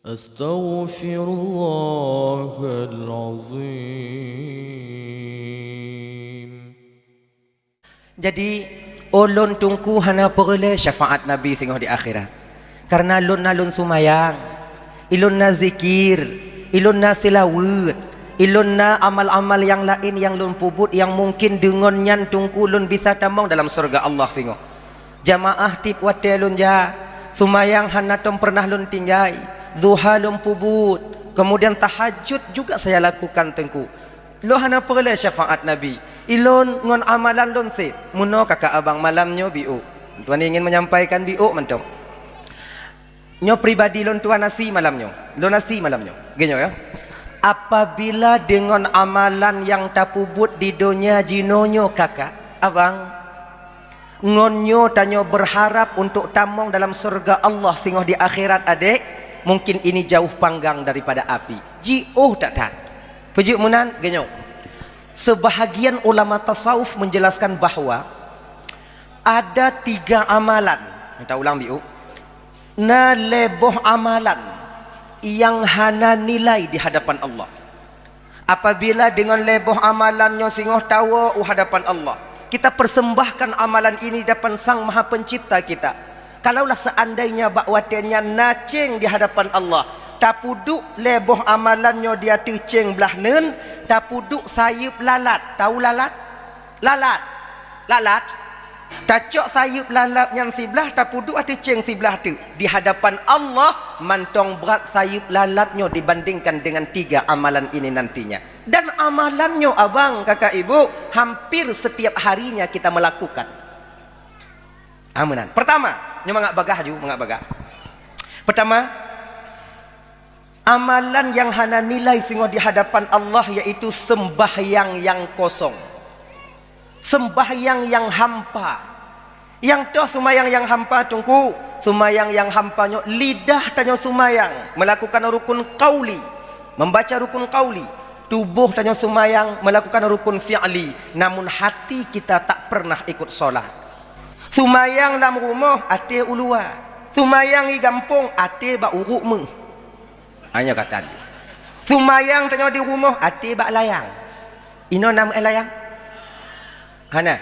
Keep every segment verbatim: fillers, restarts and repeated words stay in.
Astaghfirullahalazim. Jadi, ulôn Teungku hana peureulée syafaat Nabi singoh di akhirat. Karena lôn na lôn sumayang, ilôn na zikir, ilôn na seulaweuet, ilôn na amal-amal nyang laén nyang lôn peubuet nyang mungkin deungon nyan Teungku lôn bisa tamong dalam syeuruga Allah singoh. Jamaah tieb watée lôn jak, sumayang hana tom peureunah lôn tinggai, duha lôn peubuet, kemudian tahajud juga saya lakukan Teungku. Lôn hana peureulée syafaat Nabi. Ilôn ngon amalan lôn seb. Meunoe kakak abang malam nyoe biôk. Tuan ingin menyampaikan biôk mantong. Nyoe pribadi lôn tuan asi malam nyoe. Lôn asi malam nyoe. Geuh nyoe ya. Apabila deungon amalan nyang tapeubuet di donya jinoe nyoe kakak, abang, ngon nyoe tanyoe berharap untuk tamong dalam syeuruga Allah singoh di akhirat adek, mungkin ini jauh panggang daripada api. Jiôh that-that. Peujeuet meunan, geuh nyoe. Sebahagian ulama tasawuf menjelaskan bahwa ada tiga amalan. Mita ulang biôk. Na lhée boh amalan nyang hana nilai di hadapan Allah. Apabila deungon lhée boh amalan nyoe singoh tawoe u hadapan Allah, kita persembahkan amalan ini di hadapan Sang Maha Pencipta kita. Kalaulah seandainya bak watée nyan na céng di hadapan Allah, tapeuduek lhée boh amalan nyoe di ateueh céng blah neun, tapeuduek sayeueb lalat. Tahu lalat? Lalat. Lalat. Tacok sayeueb lalat nyan siblah, tapeuduek ateueh céng siblah teuk. Di hadapan Allah, mantong brat sayeueb lalat nyoe dibandingkan dengan tiga amalan ini nantinya. Dan amalan nyoe abang, kakak, ibu, hampir setiap harinya kita melakukan. Ah, meunan. Pertama, nyoe mangat bagah ju, mangat bagah. Pertama, amalan nyang hana nilai singoh di hadapan Allah yaitu sembahyang nyang kosong. Sembahyang nyang hampa. Nyang toh sumayang nyang hampa Teungku, sumayang nyang hampa nyoe lidah tanyoe sumayang melakukan rukun qauli, membaca rukun qauli, tuboh tanyoe sumayang melakukan rukun fi'li, namun hati kita tak pernah ikut solat. Sumayang lam rumoh até u luwa, sumayang i gampông até bak uruek meuh. Hanya kata dia. Sumayang tanyoe di rumoh até bak layang. Inoe na meu'en layang? Hana.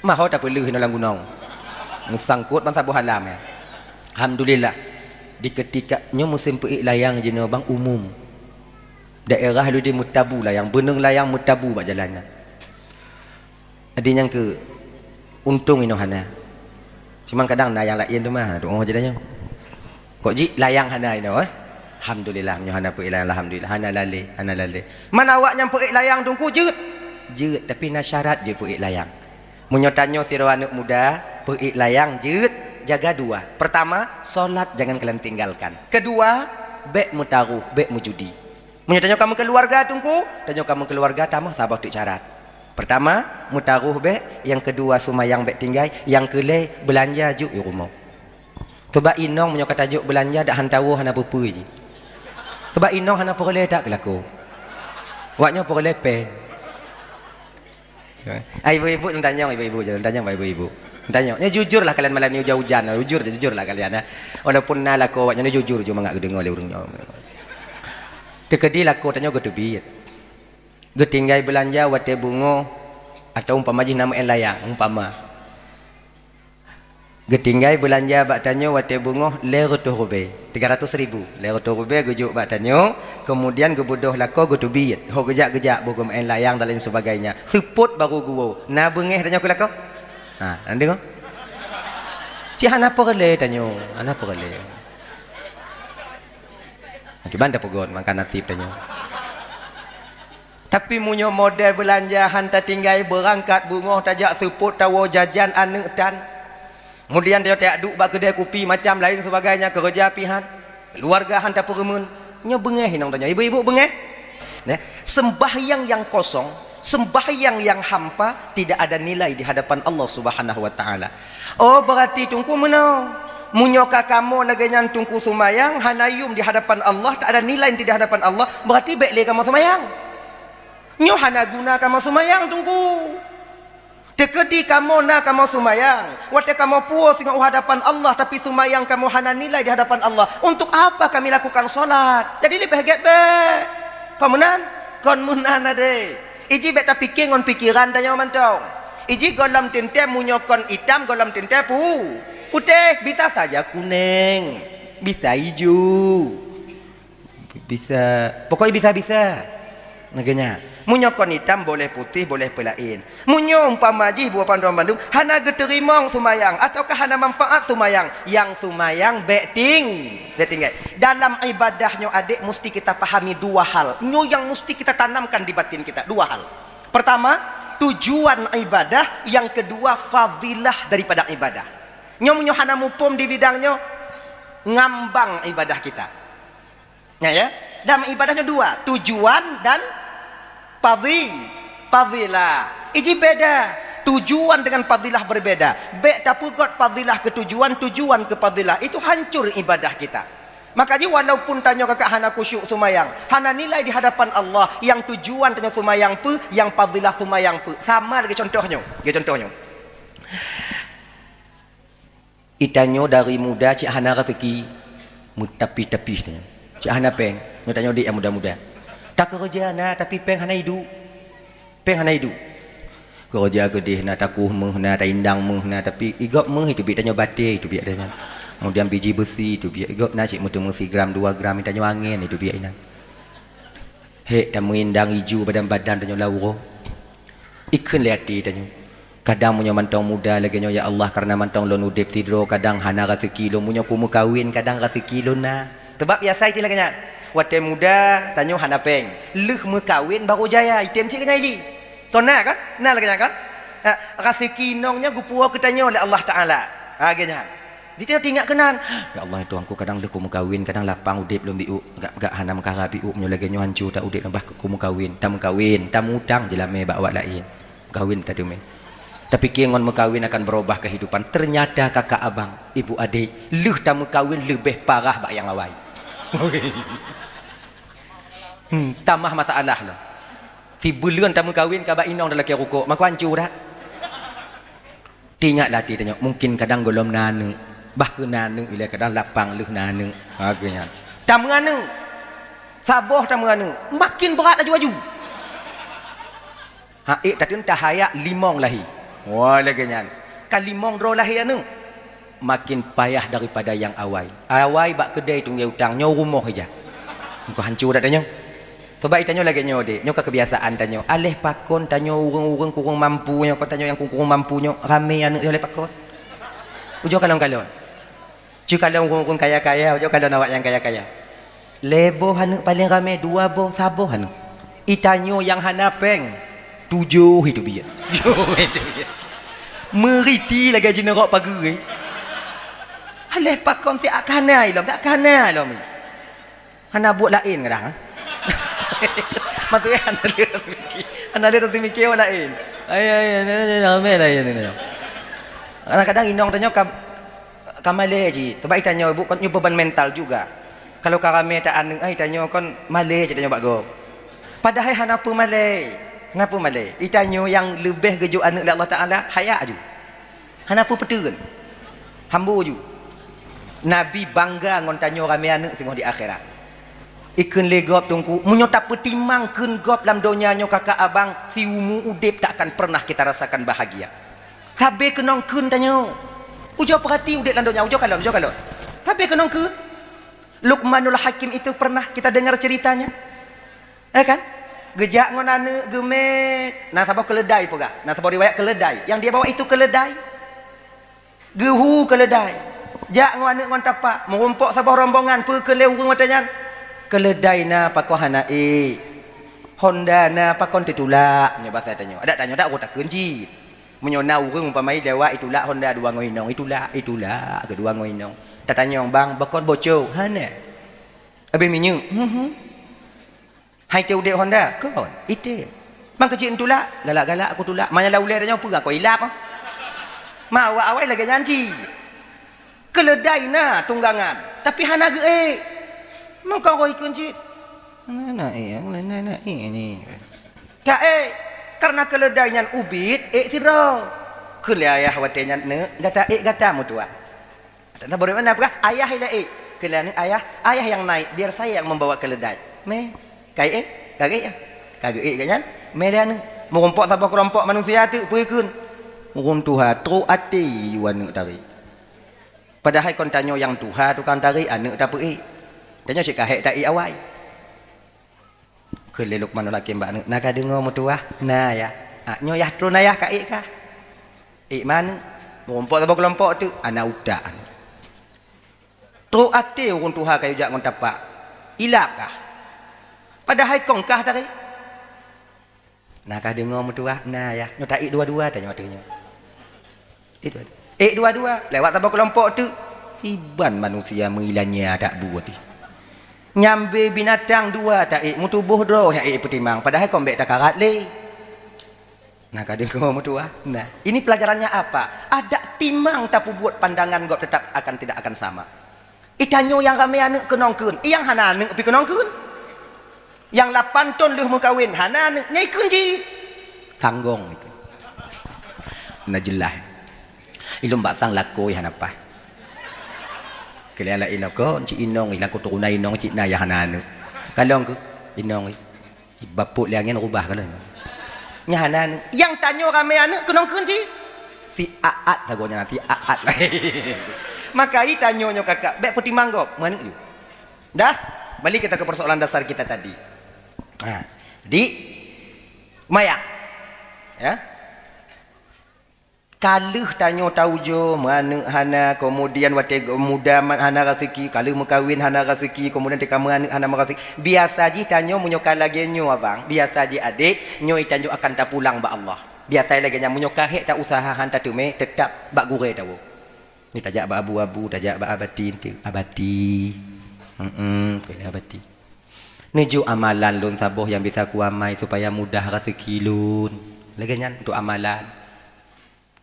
Maho tapeuleueh inoe lam gunong. Meusangkot ban saboh alam ya. Alhamdulillah. Di ketika nyoe musim peuék layang jinoe bang umum. Daerah ludi meutabu layang, beuneueng layang meutabu bak jalan nyan. Adi nyang keu untông inoe hana. Cuma kadang na nyang laén teuma, doh jih tanyoe. Kok jih layang hana inoe, eh? Alhamdulillah, meunyoe hana peuék layang, alhamdulillah. Hana lalé, hana lalé. Man awak nyang peuék layang Teungku jeuet? Jeuet, tapi na syarat jih peuék layang. Meunyoe tanyoe sidroe aneuk muda, peuék layang jeuet, jaga dua. Pertama, solat jangan kalian tinggalkan. Kedua, bék meutaruh, bék meujudi. Meunyoe tanyoe ka meukeuluwarga Teungku, tanyoe ka meukeuluwarga tamah saboh teuk syarat. Pertama, meutaroh bék, nyang keudua sumayang bék tinggai, nyang keulhée beulanja jok i rumoh. Sabab inong meunyoe ka tajok beulanja dak han tawoe hana peue-peue jih. Sabab inong hana peureulée that keu lakoe. Awaknyoe peureulée péng. Ai ibu-ibu, lôn tanyong ibu-ibu, lôn tanyong bak ibu-ibu. Lôn tanyong, nyoe jujur lah kalian malam ni ujan-ujan, jujur, jujur lah kalian ya. Walaupun na lakoe awaknyoe jujur ju mangat geudeungoe lé ureuëng nyoe. Teukeudi lakoe tanyoe geuteubiet. Geutinggai beulanja watée beungoh atau umpama jih na meu'en layang, umpama. Geutinggai beulanja bak tanyoe watée beungoh lhée reutôh rubée, tiga ratus ribu. Lhée reutôh rubée geujok bak tanyoe, keumudian geubeudôh lakoe geuteubiet, ho geujak-geujak boh geumeu'en layang dan lain sebagainya. Seupôt baru geuwoe, na beungéh tanyoe keu lakoe? Ha, na deungoe? Cit hana peureulée tanyoe, hana peureulée. Kiban tapeugot maka naseb tanyoe. Tapi meunyoe model beulanja han tatinggai, beurangkat beungoh tajak seupôt tawoe jajan aneuk tan. Keumudian tanyoe tajak duek bak keudée kupi macam lain sebagainya, keureuja pih han. Keuluwarga han tapeureumeun. Nyoe beungéh inong tanyoe. Ibu-ibu beungéh? Neh, sembahyang yang kosong, sembahyang yang hampa tidak ada nilai di hadapan Allah Subhanahu wa Taala. Oh, berarti Teungku meunoe. Meunyoe ka kamoe lagée nyan Teungku sumayang hana yum di hadapan Allah, tak ada nilai di hadapan Allah, berarti bék lé kamoe sumayang. Nyoe hana guna kamoe sumayang Teungku. Teukeudi kamoe na kamoe seumayang, watée kamoe puwoe singoh u hadapan Allah, tapi seumayang kamoe hana nilai di hadapan Allah, untuk apa kami lakukan salat? Jadi leubeh gét bék. Kon meunan? Kon meunan adé. Iji bék tapike ngon pikeran tanyoe mantong. Iji gohlom teuntée meunyoe kon itam, gohlom teuntée pu-, putéh, bisa saja kunéng, bisa ijo. Bisa, pokoknya bisa-bisa. Lagée nyan. Meunyoe kon itam boleh putéh, boleh peulaén. Meunyoe umpama jih buah pandum-pandum hana geuteurimong seumayang ataukah hana manfaat seumayang, nyang seumayang bék ting-, bék tinggai. Dalam ibadah nyoe adék musti kita pahami dua hal. Nyoe nyang musti kita tanamkan di batin kita, dua hal. Pertama, tujuan ibadah, yang kedua fadilah daripada ibadah. Nyoe meunyoe hana muphom di bidang nyoe, ngambang ibadah kita. Nah, ya. Dalam ibadah nyoe dua, tujuan dan fadhi-, fadilah. Iji beda. Tujuan dengan fadilah berbeda. Bék tapeugot fadilah ke tujuan, tujuan ke fadilah. Itu hancur ibadah kita. Maka jih walaupun tanyoe kakak hana khusyuk seumayang, hana nilai di hadapan Allah, nyang tujuan tanyoe seumayang peue, nyang fadilah seumayang peue. Sama lagée contoh nyoe. Lagée contoh nyoe. Itanyoe dari muda cit hana raseuki, meutapih-tapih tanyoe. Cit hana péng, nyoe tanyoe dek nyang muda-muda. Takeureuja na, tapi péng hana iduek. Péng hana iduek. Keureuja keudeh na, takoh méuh na, taindang méuh na, tapi igop méuh iteubiet tanyoe batée, iteubiet tanyoe. Kemudian biji beusi iteubiet, igop na cit meuteumé sigram dua gram, itanyoe angén iteubiet inan. Hék tameuindang iju badan-badan tanyoe lam uroe. Ikheun lé até tanyoe. Kadang meunyoe mantong muda lagée nyoe, "Ya Allah, kareuna mantong lôn udeb sidroe, kadang hana raseuki lôn. Meunyoe kumeukawen, kadang raseuki lôn na." Sabab biasa cit lagée nyan. Watée muda, tanyoe hana péng. Lheueh meukawen, barô jaya. Item cit keu nyan jih. Kon na kan? Na lagée nyan kan? Ha, raseuki inong nyoe geupuwoe keu tanyoe lé Allah Taala. Ha, lagée nyan. Di tanyoe teuingat keunan, "Ya Allah, ya Tuhanku, kadang lheueh kumeukawen, kadang lapang udeb lôn biôk, gak, gak hana meukara biôk, meunyoe lagée nyoe hanco that udeb lôn, bah kumeukawen, tameukawen, tameuutang jeulamé bak awak laén. Meukawen tateumé." Tapike ngon meukawen akan berubah kehidupan. Ternyata kakak abang, ibu adek, lheueh tameukawen leubeh parah bak nyang awai. Hmm, tamah masalah lom. Sibuleuen tameukawen ka bak inong dan lakée rukok, mako hanco that. Teuingat lam até tanyoe, mungkin kadang gohlom na aneuk. Bah keu na aneuk ilée kadang lapang lheueh na aneuk. Ha, keu nyan. Tameuaneuk. Saboh tameuaneuk. Makin brat laju-laju. Ha, ék tateun tahayak limong lahé. Wah, lagée nyan. Ka limong droe lahé aneuk. Makin payah daripada nyang awai. Awai bak keudée tunggée utang, nyoe rumoh ija. Engko hanco that tanyoe. Coba itanyoe lagée nyoe dek, nyoe ka kebiasaan tanyoe. Aléh pakon tanyoe ureuëng-ureuëng kureueng mampu nyoe, kon tanyoe nyang kureueng mampu nyoe, ramé aneuk nyoe aléh pakon. Ujoe kalon-kalon. Cue kalon ureuëng-ureuëng kaya-kaya, ujoe kalon awak nyang kaya-kaya. Lhée boh aneuk paleng ramé, dua boh, saboh aneuk. Itanyoe nyang hana péng, tujoh iteubiet. Tujoh iteubiet. Meuriti lagée jineurok pageue. Aléh pakon siat kana ilom, siat kana ilom. Hana buet laén kadang, ha? Maksudnya hana lé teumiki, hana lé teumiki awak laén. Ai, ai, ai, ai, ramé laén ni. Kadang-kadang inong tanyoe ka, ka malée cit. Teuma itanyoe ibu kon nyoe beban mental juga. Kalau ka ramé ta aneuk ai tanyoe kon malée cit tanyoe bak gob. Padahai hana peumalée. Hana peumalée. Itanyoe nyang leubeh geujok aneuk lé Allah Taala, hayak aju. Hana peue peuteun. Hambo ju. Nabi bangga ngon tanyoe ramé aneuk singoh di akhirat. Ikheun lé gob teungku, meunyoe tapeutimang kheun gob lam donya nyoe kakak abang, siumu udeb tak akan pernah kita rasakan bahagia. Sabe keunong kheun tanyoe. Ujoe peurati udeb lam donya, ujoe kalon, ujoe kalon. Sabe keunong kheun. Luqmanul Hakim itu pernah kita dengar ceritanya. Eh kan? Geujak ngon aneuk geumé, na saboh keuleudai peugah, na saboh riwayat keuleudai. Yang dia bawa itu keuleudai. Geuhu keuleudai. Jak ngon aneuk ngon tapak, meurumpok saboh rombongan, peue keu lé ureuëng watée nyan. Keuleudai na pakon hana ék. Honda na pakon teutulak, nyoe basa tanyoe. Adak tanyoe dak uroe takheun cit. Meunyoe na ureuëng umpama lewat itulak honda dua ngon inong, itulak, itulak keudua ngon inong. Tatanyong, "Bang, pakon boco?" "Hana." "Abéh minyeuk?" "Hmm, hmm." "Hai teu udeb honda?" "Kon, iteb." "Mang keucik neutulak?" "Galak-galak aku tulak." "Manyang lam ulée tanyoe peue kon ilap?" Ma awak awai lagée nyan cit. Keuleudai na tunggangan, tapi hana geuék. Meukaroe ikheun cit. Na, na ék, na, na ék ni. Ka ék, Karena keuleudai nyan ubit, ék sidroe. Kheun lé ayah watée nyan, "Neuk, gata ék gata meutuwah." Tabaru mana peugah, "Ayah ilée ék." Kheun lé aneuk, "Ayah, ayah nyang naik, biar saya yang membawa keuleudai." Mé, ka ék, ka ék, ka ék geuh nyan. Mé lé aneuk, meurumpok saboh keulompok manusia teuk, peue kheun? Ureuëng tuha, trok até yue aneuk tarék. Padahai kon tanyoe nyang tuha tukang tarék, aneuk tapeuék. Tanyoe cit ka hék taék awai. Kheun lé Lukmanul Hakim bak aneuk, "Na ka deungoe meutuwah?" "Na, yah." "Ah, nyoe yah tron ayah ka ék kah?" "Ék ma aneuk?" Meurumpok saboh keulompok teuk, hana utak aneuk. Trok até ureuëng tuha ka yue jak ngon tapak. "Ilab kah?" "Padahai kong kah tarék." "Na ka deungoe meutuwah?" "Na, yah." "Nyoe taék dua-dua tanyoe ateueh nyoe." Ék dua-dua. Ék dua-dua. Lewat saboh keulompok teuk. Iban manusia meuilanya adak buet. Nyambe binatang dua taék, meutuboh droe nyang ék peutimang, padahai kon bék takarat lé. Na ka deungoe meutuwah. Nah, ini pelajarannya apa? Adak timang tapeubuet, pandangan gob tetap akan tidak akan sama. Itanyoe nyang ramé aneuk keunong kheun, nyang hana aneuk pi keunong kheun. Nyang lapan thon lheueh meukawen, hana aneuk, nyang ikheun jih. Sanggong ikheun. Na jeulaih. Ilôn bak sang lakoe hana paih. Keulian laén lakoe, cit inong, ilang keuturonan inong cit na nyang hana aneuk. Kalon keuh, inong, bapuk lé angén rubah kalon. Nyang hana aneuk. Nyang tanyoe ramé aneuk keunong kheun jih. Si aat sagoe nyan, si aat. Maka itanyoe nyoe kakak, bék peutimang gob, meuaneuk ju. Dah, balik kita ke persoalan dasar kita tadi. Ha, jadi, maya. Ya. Ka lheueh tanyoe taujoe, meuaneuk hana, kemudian watée muda mat hana raseuki, ka lheueh meukawen hana raseuki, kemudian teuka meuaneuk hana meuraseuki. Biasa jih tanyoe meunyoe ka lagée nyoe abang, biasa jih adék, nyoe tanyoe akan tapulang bak Allah. Biasa lagée nyan meunyoe ka hék ta usaha han tateumé, teutap bak gurée tawoe. Ni tajak bak abu-abu, tajak bak abati enteuk, abati. Heeh, keuneuk abati. Neujok amalan lôn saboh nyang bisa kuamai supaya mudah raseuki lôn. Lagée nyan untuk amalan.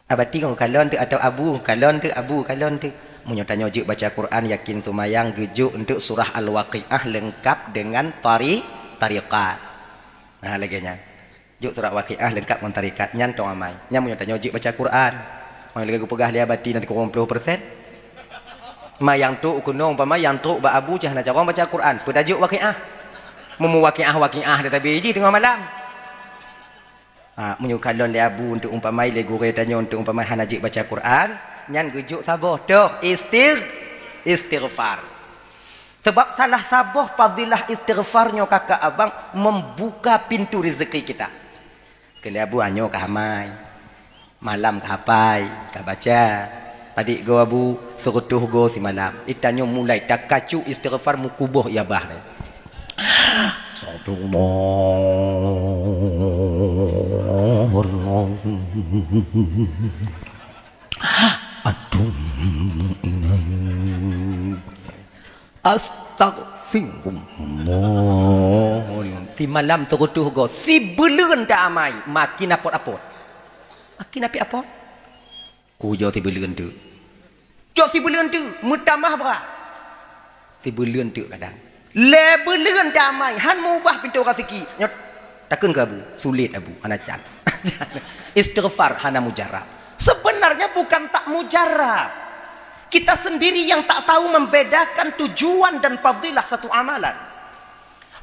Abati ngon kalon teuk atau abu, kalon teuk abu, kalon teuk. Meunyoe tanyoe jeuet baca Quran, yakin seumayang, geujok enteuk surah Al-Waqiah leungkap dengan tari-, tariqat. Nah, lagée nyan. Jok surat Waqiah leungkap ngon tarikat, nyan tong amai. Nyan meunyoe tanyoe jeuet baca Quran. Meunyoe lagée geupeugah lé abati nanti kurang ploh persen. Ma nyang trok keunoe, umpama nyang trok bak abu cah na carông baca Quran, peue tajok Waqiah. Meumuwaqiah-waqiah di tabi jih teungoh malam. Ha, meunyoe kalon lé abu untuk umpamai lé gurée tanyoe untuk umpamai hana jeuet baca Quran, nyan geujok saboh toh istigh-, istighfar. Sabab salah saboh fadilah istighfar nyoe kakak abang membuka pintu rezeki kita. Keu lé abu nyoe ka amai. Malam ka hafai, ka baca. Padit goe abu, seureutôh goe simalam. Itanyoe mulai takacu istighfar meukuboh iabah. Astagfirullahalazim. Atubu ilaik. Astagfirullah. Simalam teureutôh goe, sibuleuen ta amai, makin apot-apot. Makin apot-apot. Kujoe sibuleuen teuk. Cok sibuleuen teuk, meutamah brat. Sibuleuen teuk kadang. Lhée buleuen ta amai, han meuubah pintoe raseuki. Nyoe takheun keu abu, sulet abu, hana can. Istighfar hana mujarab. Sebenarnya bukan tak mujarab. Kita sendiri yang tak tahu membedakan tujuan dan fadilah satu amalan.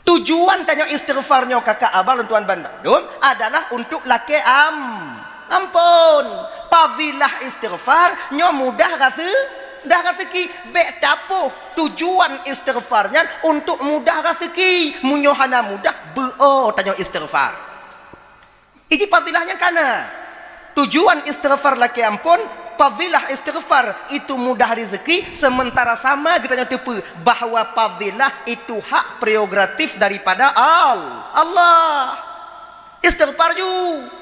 Tujuan tanyoe istighfar nyoe kakak abang lôn tuan bandum adalah untuk lakée am-, ampôn. Fadilah istighfar nyoe mudah rase-, dah raseuki. Bék tapoh tujuan istighfar nyan untuk mudah raseuki. Meunyoe hana mudah, beu-o tanyoe istighfar. Iji fadilah nyang kana. Tujuan istighfar lakée ampôn, fadilah istighfar itu mudah rezeki, sementara sama geutanyoe teupeue bahwa fadilah itu hak prerogatif daripada Al-, Allah. Istighfar ju.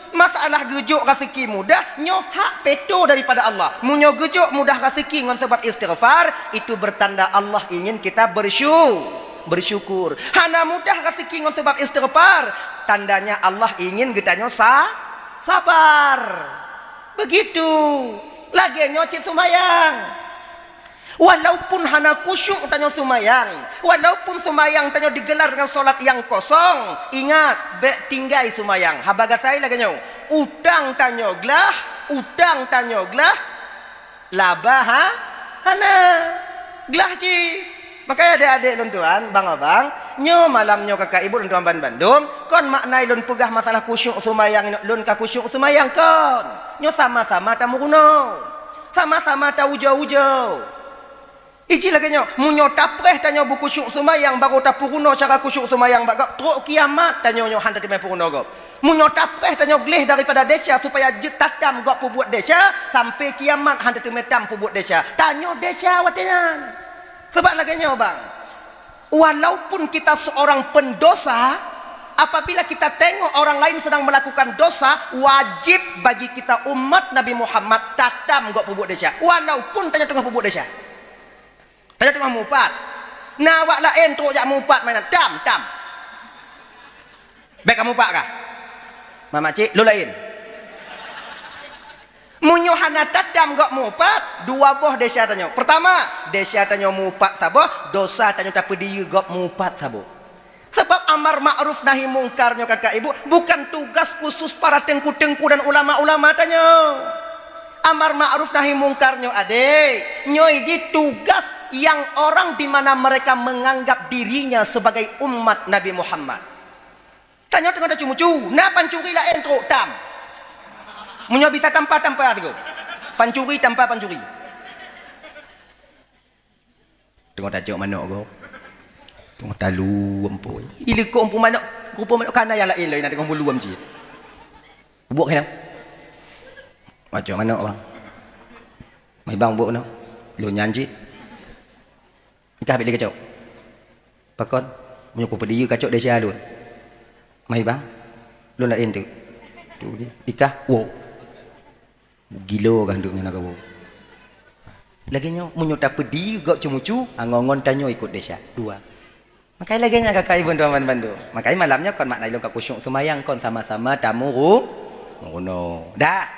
Masalah geujok raseuki mudah, nyoe hak peto daripada Allah. Meunyoe geujok mudah raseuki ngon sabab istighfar, itu bertanda Allah ingin kita bersyu-, bersyukur. Hana mudah raseuki ngon sabab istighfar, tandanya Allah ingin geutanyoe sa-, sabar. Begitu. Lagée nyoe cit seumayang. Walaupun hana khusyuk tanyoe seumayang, walaupun seumayang tanyoe digelar dengan solat nyang kosong, ingat, bék tinggai seumayang. Haba gasai lagée nyoe, utang tanyoe glah, utang tanyoe glah, laba ha? Hana. Glah cit. Makanya adék-adék lôn tuan, bang abang, nyoe malam nyoe kakak ibu lôn tuan ban bandum, kon makna lôn peugah masalah khusyuk seumayang, lôn ka khusyuk seumayang kon. Nyoe sama-sama tameurunoe. Sama-sama taujoe-ujoe. Iji lagée nyoe, meunyoe tapreh tanyoe beukhusyuk seumayang, barô tapeurunoe cara khusyuk seumayang bak gob, trok kiamat tanyoe nyoe hana teumé peurunoe gob. Meunyoe tapreh tanyoe gleh daripada desya supaya jeuet tatam gob peubuet desya, sampai kiamat hana teumé tam peubuet desya. Tanyoe desya watée nyan. Sebab lagée nyoe, bang, walaupun kita seorang pendosa, apabila kita tengok orang lain sedang melakukan dosa, wajib bagi kita umat Nabi Muhammad tatam gob peubuet desya, walaupun tanyoe teungoh peubuet desya. Tanyoe teungoh mupat. Na awak laén trok jak mupat mainan. Tam, tam. Bék ka mupat kah? Mamak cik, lôn laén. Meunyoe hana tatam gob mupat, dua boh desya tanyoe. Pertama, desya tanyoe mupat saboh, dosa tanyoe tapeudiyeu gob mupat saboh. Sebab amar ma'ruf nahi mungkar nyoe kakak ibu bukan tugas khusus para teungku-teungku dan ulama-ulama tanyoe. Amar ma'ruf nahi mungkar nyoe adék, nyoe jih tugas yang orang di mana mereka menganggap dirinya sebagai umat Nabi Muhammad. Tanyoe teungoh tacu-mucu, na pancuri laén trok tam. Meunyoe bisa tampa-tampa sigoe. Pancuri tampa pancuri. Teungoh tacok manok gob. Teungoh talu ampoi. Ileuko ampoi manok, rupa manok kana nyang laén lom na teungoh meuluem cit. Buet keunoe. Tacok manok bang. Mai bang buet keunoe. Lôn nyan cit. Ikah bék lé kacok. Pakon? Meunyoe kupeudiyeu kacok desya lôn. Mai bang. Lôn laén teuk. Tu je. Ikah, woe. Gilo kah duek nyoe na kawoe. Lagée nyoe, meunyoe tapeudiyeu gob ceumucu, ngon-ngon tanyoe ikot desya. Dua. Makanya lagée nyan kakak ibu tuan bandum. Makanya malam nyoe kon makna ilong ka khusyuk seumayang kon sama-sama tamuru-, murunoe. Dah.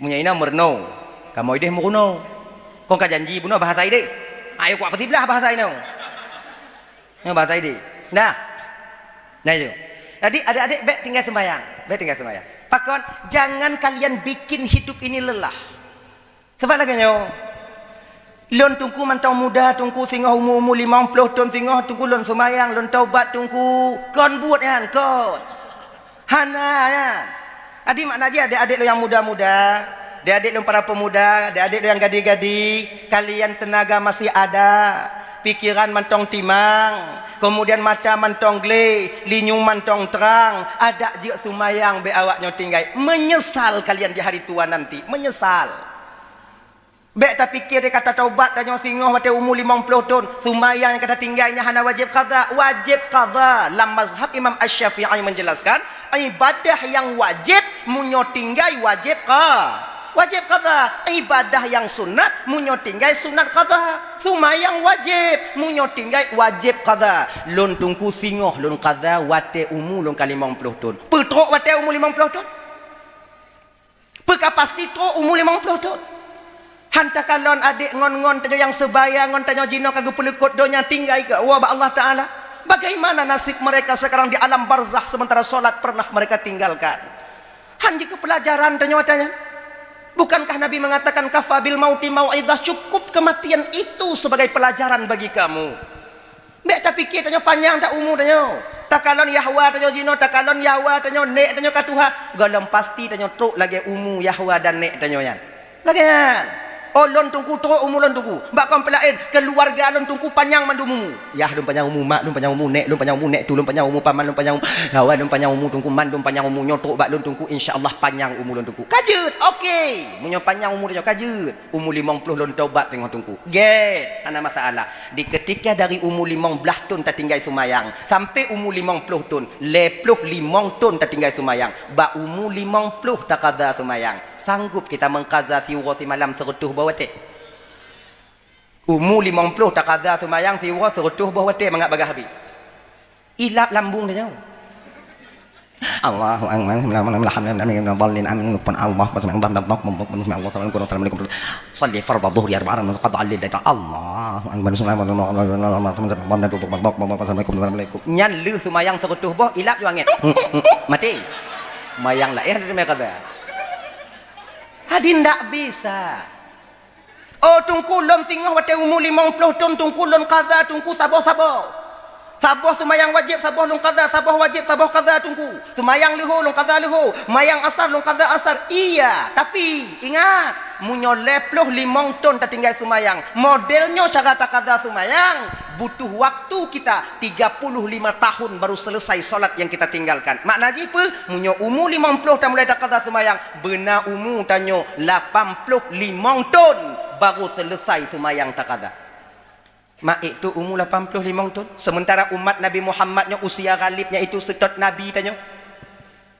Meunyoe inoe meurunoe, kamoe ideh murunoe. Kon ka janji bunoe bahasa ideh. Ayo kuat peusiblah bahasa inoe. Nyoe bahasa ideh. Dah. Nah itu. Jadi adik-adik bék tinggai seumayang. Bék tinggai seumayang. Pakon? Jangan kalian bikin hidup ini lelah. Sabab lagée nyoe, lôn teungku mantong muda, teungku singoh umu-umu limong ploh thon singoh, teungku lôn seumayang, lôn taubat teungku, kon buet nyan, kon. Hana nyan. Adi makna jih adék-adék lôn nyang muda-muda, adék-adék lôn para pemuda, adék-adék lôn nyang gadi-gadi, kalian tenaga masih ada, pikiran mantong timang, kemudian mata mantong gleh, linyueng mantong trang, adak jeuet seumayang bék awak nyoe tinggai. Menyesal kalian di hari tua nanti, menyesal. Bék tapike deh ka tataubat tanyoe singoh watée umu limong ploh thon, seumayang nyang ka tatinggai nyan hana wajéb qadha. Wajéb qadha. Lam mazhab Imam Asy-Syafi'i menjelaskan, ibadah nyang wajéb meunyoe tinggai wajéb qa-, wajéb qadha. Ibadah nyang sunat meunyoe tinggai sunat qadha. Seumayang wajéb meunyoe tinggai wajéb qadha. Lôn teungku singoh lôn qadha watée umu lôn ka limong ploh thon. Peutrok watée umu limong ploh thon? Peu ka pasti trok umu limong ploh thon? Han takalon adék ngon-ngon tanyoe nyang seubaya ngon tanyoe jinoe ka geupeuleukot donya tinggai keu Allah bak Allah Taala. Bagaimana nasib mereka sekarang di alam barzakh sementara solat pernah mereka tinggalkan? Han jeuet keu peulajaran tanyoe ata nyan. Bukankah Nabi mengatakan, "Kafa bil mauti mau'idhah," cukup kematian itu sebagai pelajaran bagi kamu. Bék tapike tanyoe panyang that umu tanyoe. Takalon yahwa tanyoe jinoe, takalon yahwa tanyoe, nék tanyoe ka tuha. Gohlom pasti tanyoe trok lagée umu yahwa dan nék tanyoe nyan. Lagée nyan. Oh, lôn teungku trok umu lôn teungku. Bak kon peulaén, keuluwarga lôn teungku panyang mandum umu. Yah lôn panyang umu, mak lôn panyang umu, nék lôn panyang umu, nék tu lôn panyang umu, paman lôn panyang umu, yahwa lôn panyang umu teungku, mandum panyang umu nyoe trok bak lôn teungku, insya Allah panyang umu lôn teungku. Ka jeuet, oke. Meunyoe panyang umu tanyoe ka jeuet. Umu limong ploh lôn taubat teungoh teungku. Gét, hana masalah. Di keutika dari umu limong blaih thon tatinggai seumayang, sampai umu limong ploh thon, lhée ploh limong thon tatinggai seumayang, bak umu limong ploh taqadha seumayang. Sanggup kita mengqadha siuroe simalam seureutôh boh watée? Umu limong ploh taqadha seumayang siuroe seureutôh boh watée mangat bagaih habéh. Ilap lambung tanyoe. Allahu Akbar. Bismillahirrahmanirrahim. Amin. Amin. Amin. Amin. Amin. Shalli fardhu dhuhri arba'a rakaat. Shalli fardhu dhuhri arba'a rakaat. Allahu Akbar. Bismillahirrahmanirrahim. Nyan lheueh seumayang seureutôh boh, ilap ju angén. Maté. Seumayang laén teuma qadha. Hadi ndak bisa. Oh, Teungku, lôn singoh watèe umu limong ploh thon, Teungku, lôn qadha, Teungku, saboh-saboh. Saboh seumayang wajéb, saboh lôn qadha, saboh wajéb, saboh qadha, Teungku. Seumayang leuhô, lôn qadha leuhô. Mayang asar, lôn qadha asar. Iya, tapi, ingat, meunyoe lhèe ploh limong thon tatinggai seumayang, model nyoe cara taqadha seumayang, butuh waktu kita tiga puluh lima tahun baru selesai solat yang kita tinggalkan. Makna jih peue? Meunyoe umu limong ploh tamulai taqadha seumayang, beuna umu tanyoe lapan ploh limong thon baru selesai seumayang taqadha. Mak ék tu umu lapan ploh limong thon, sementara umat Nabi Muhammad nyoe usia ghalib nyan itu seutôt Nabi tanyoe.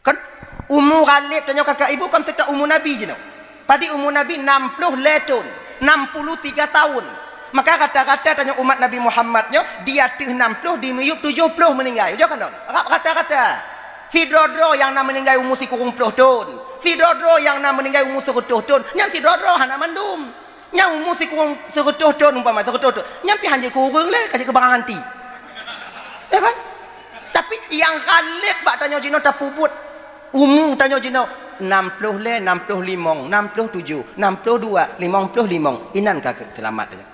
Kan umu ghalib tanyoe kakak ibu kan seutôt umu Nabi jinoe. Padit umu Nabi nam ploh lhèe thon, enam puluh tiga tahun. Maka rata-rata tanyoe umat Nabi Muhammad nyoe di ateueh enam ploh, di miyueb tujoh ploh meuninggai. Ujoe kalon, rata-rata. Sidroe-droe nyang na meuninggai umu sikureueng ploh thon, sidroe-droe nyang na meuninggai umu seureutôh thon, nyan sidroe-droe hana mandum. Nyang umu sikureueng seureutôh thon umpama, seureutôh thon, nyan pih han jeuet keu ureueng lé, ka jeuet keu barang antik. Ya kan? Tapi nyang ghalib bak tanyoe jinoe tapeubuet umu tanyoe jinoe nam ploh lhèe, nam ploh limong, nam ploh tujoh, nam ploh dua, limong ploh limong, inan ka seulamat tanyoe.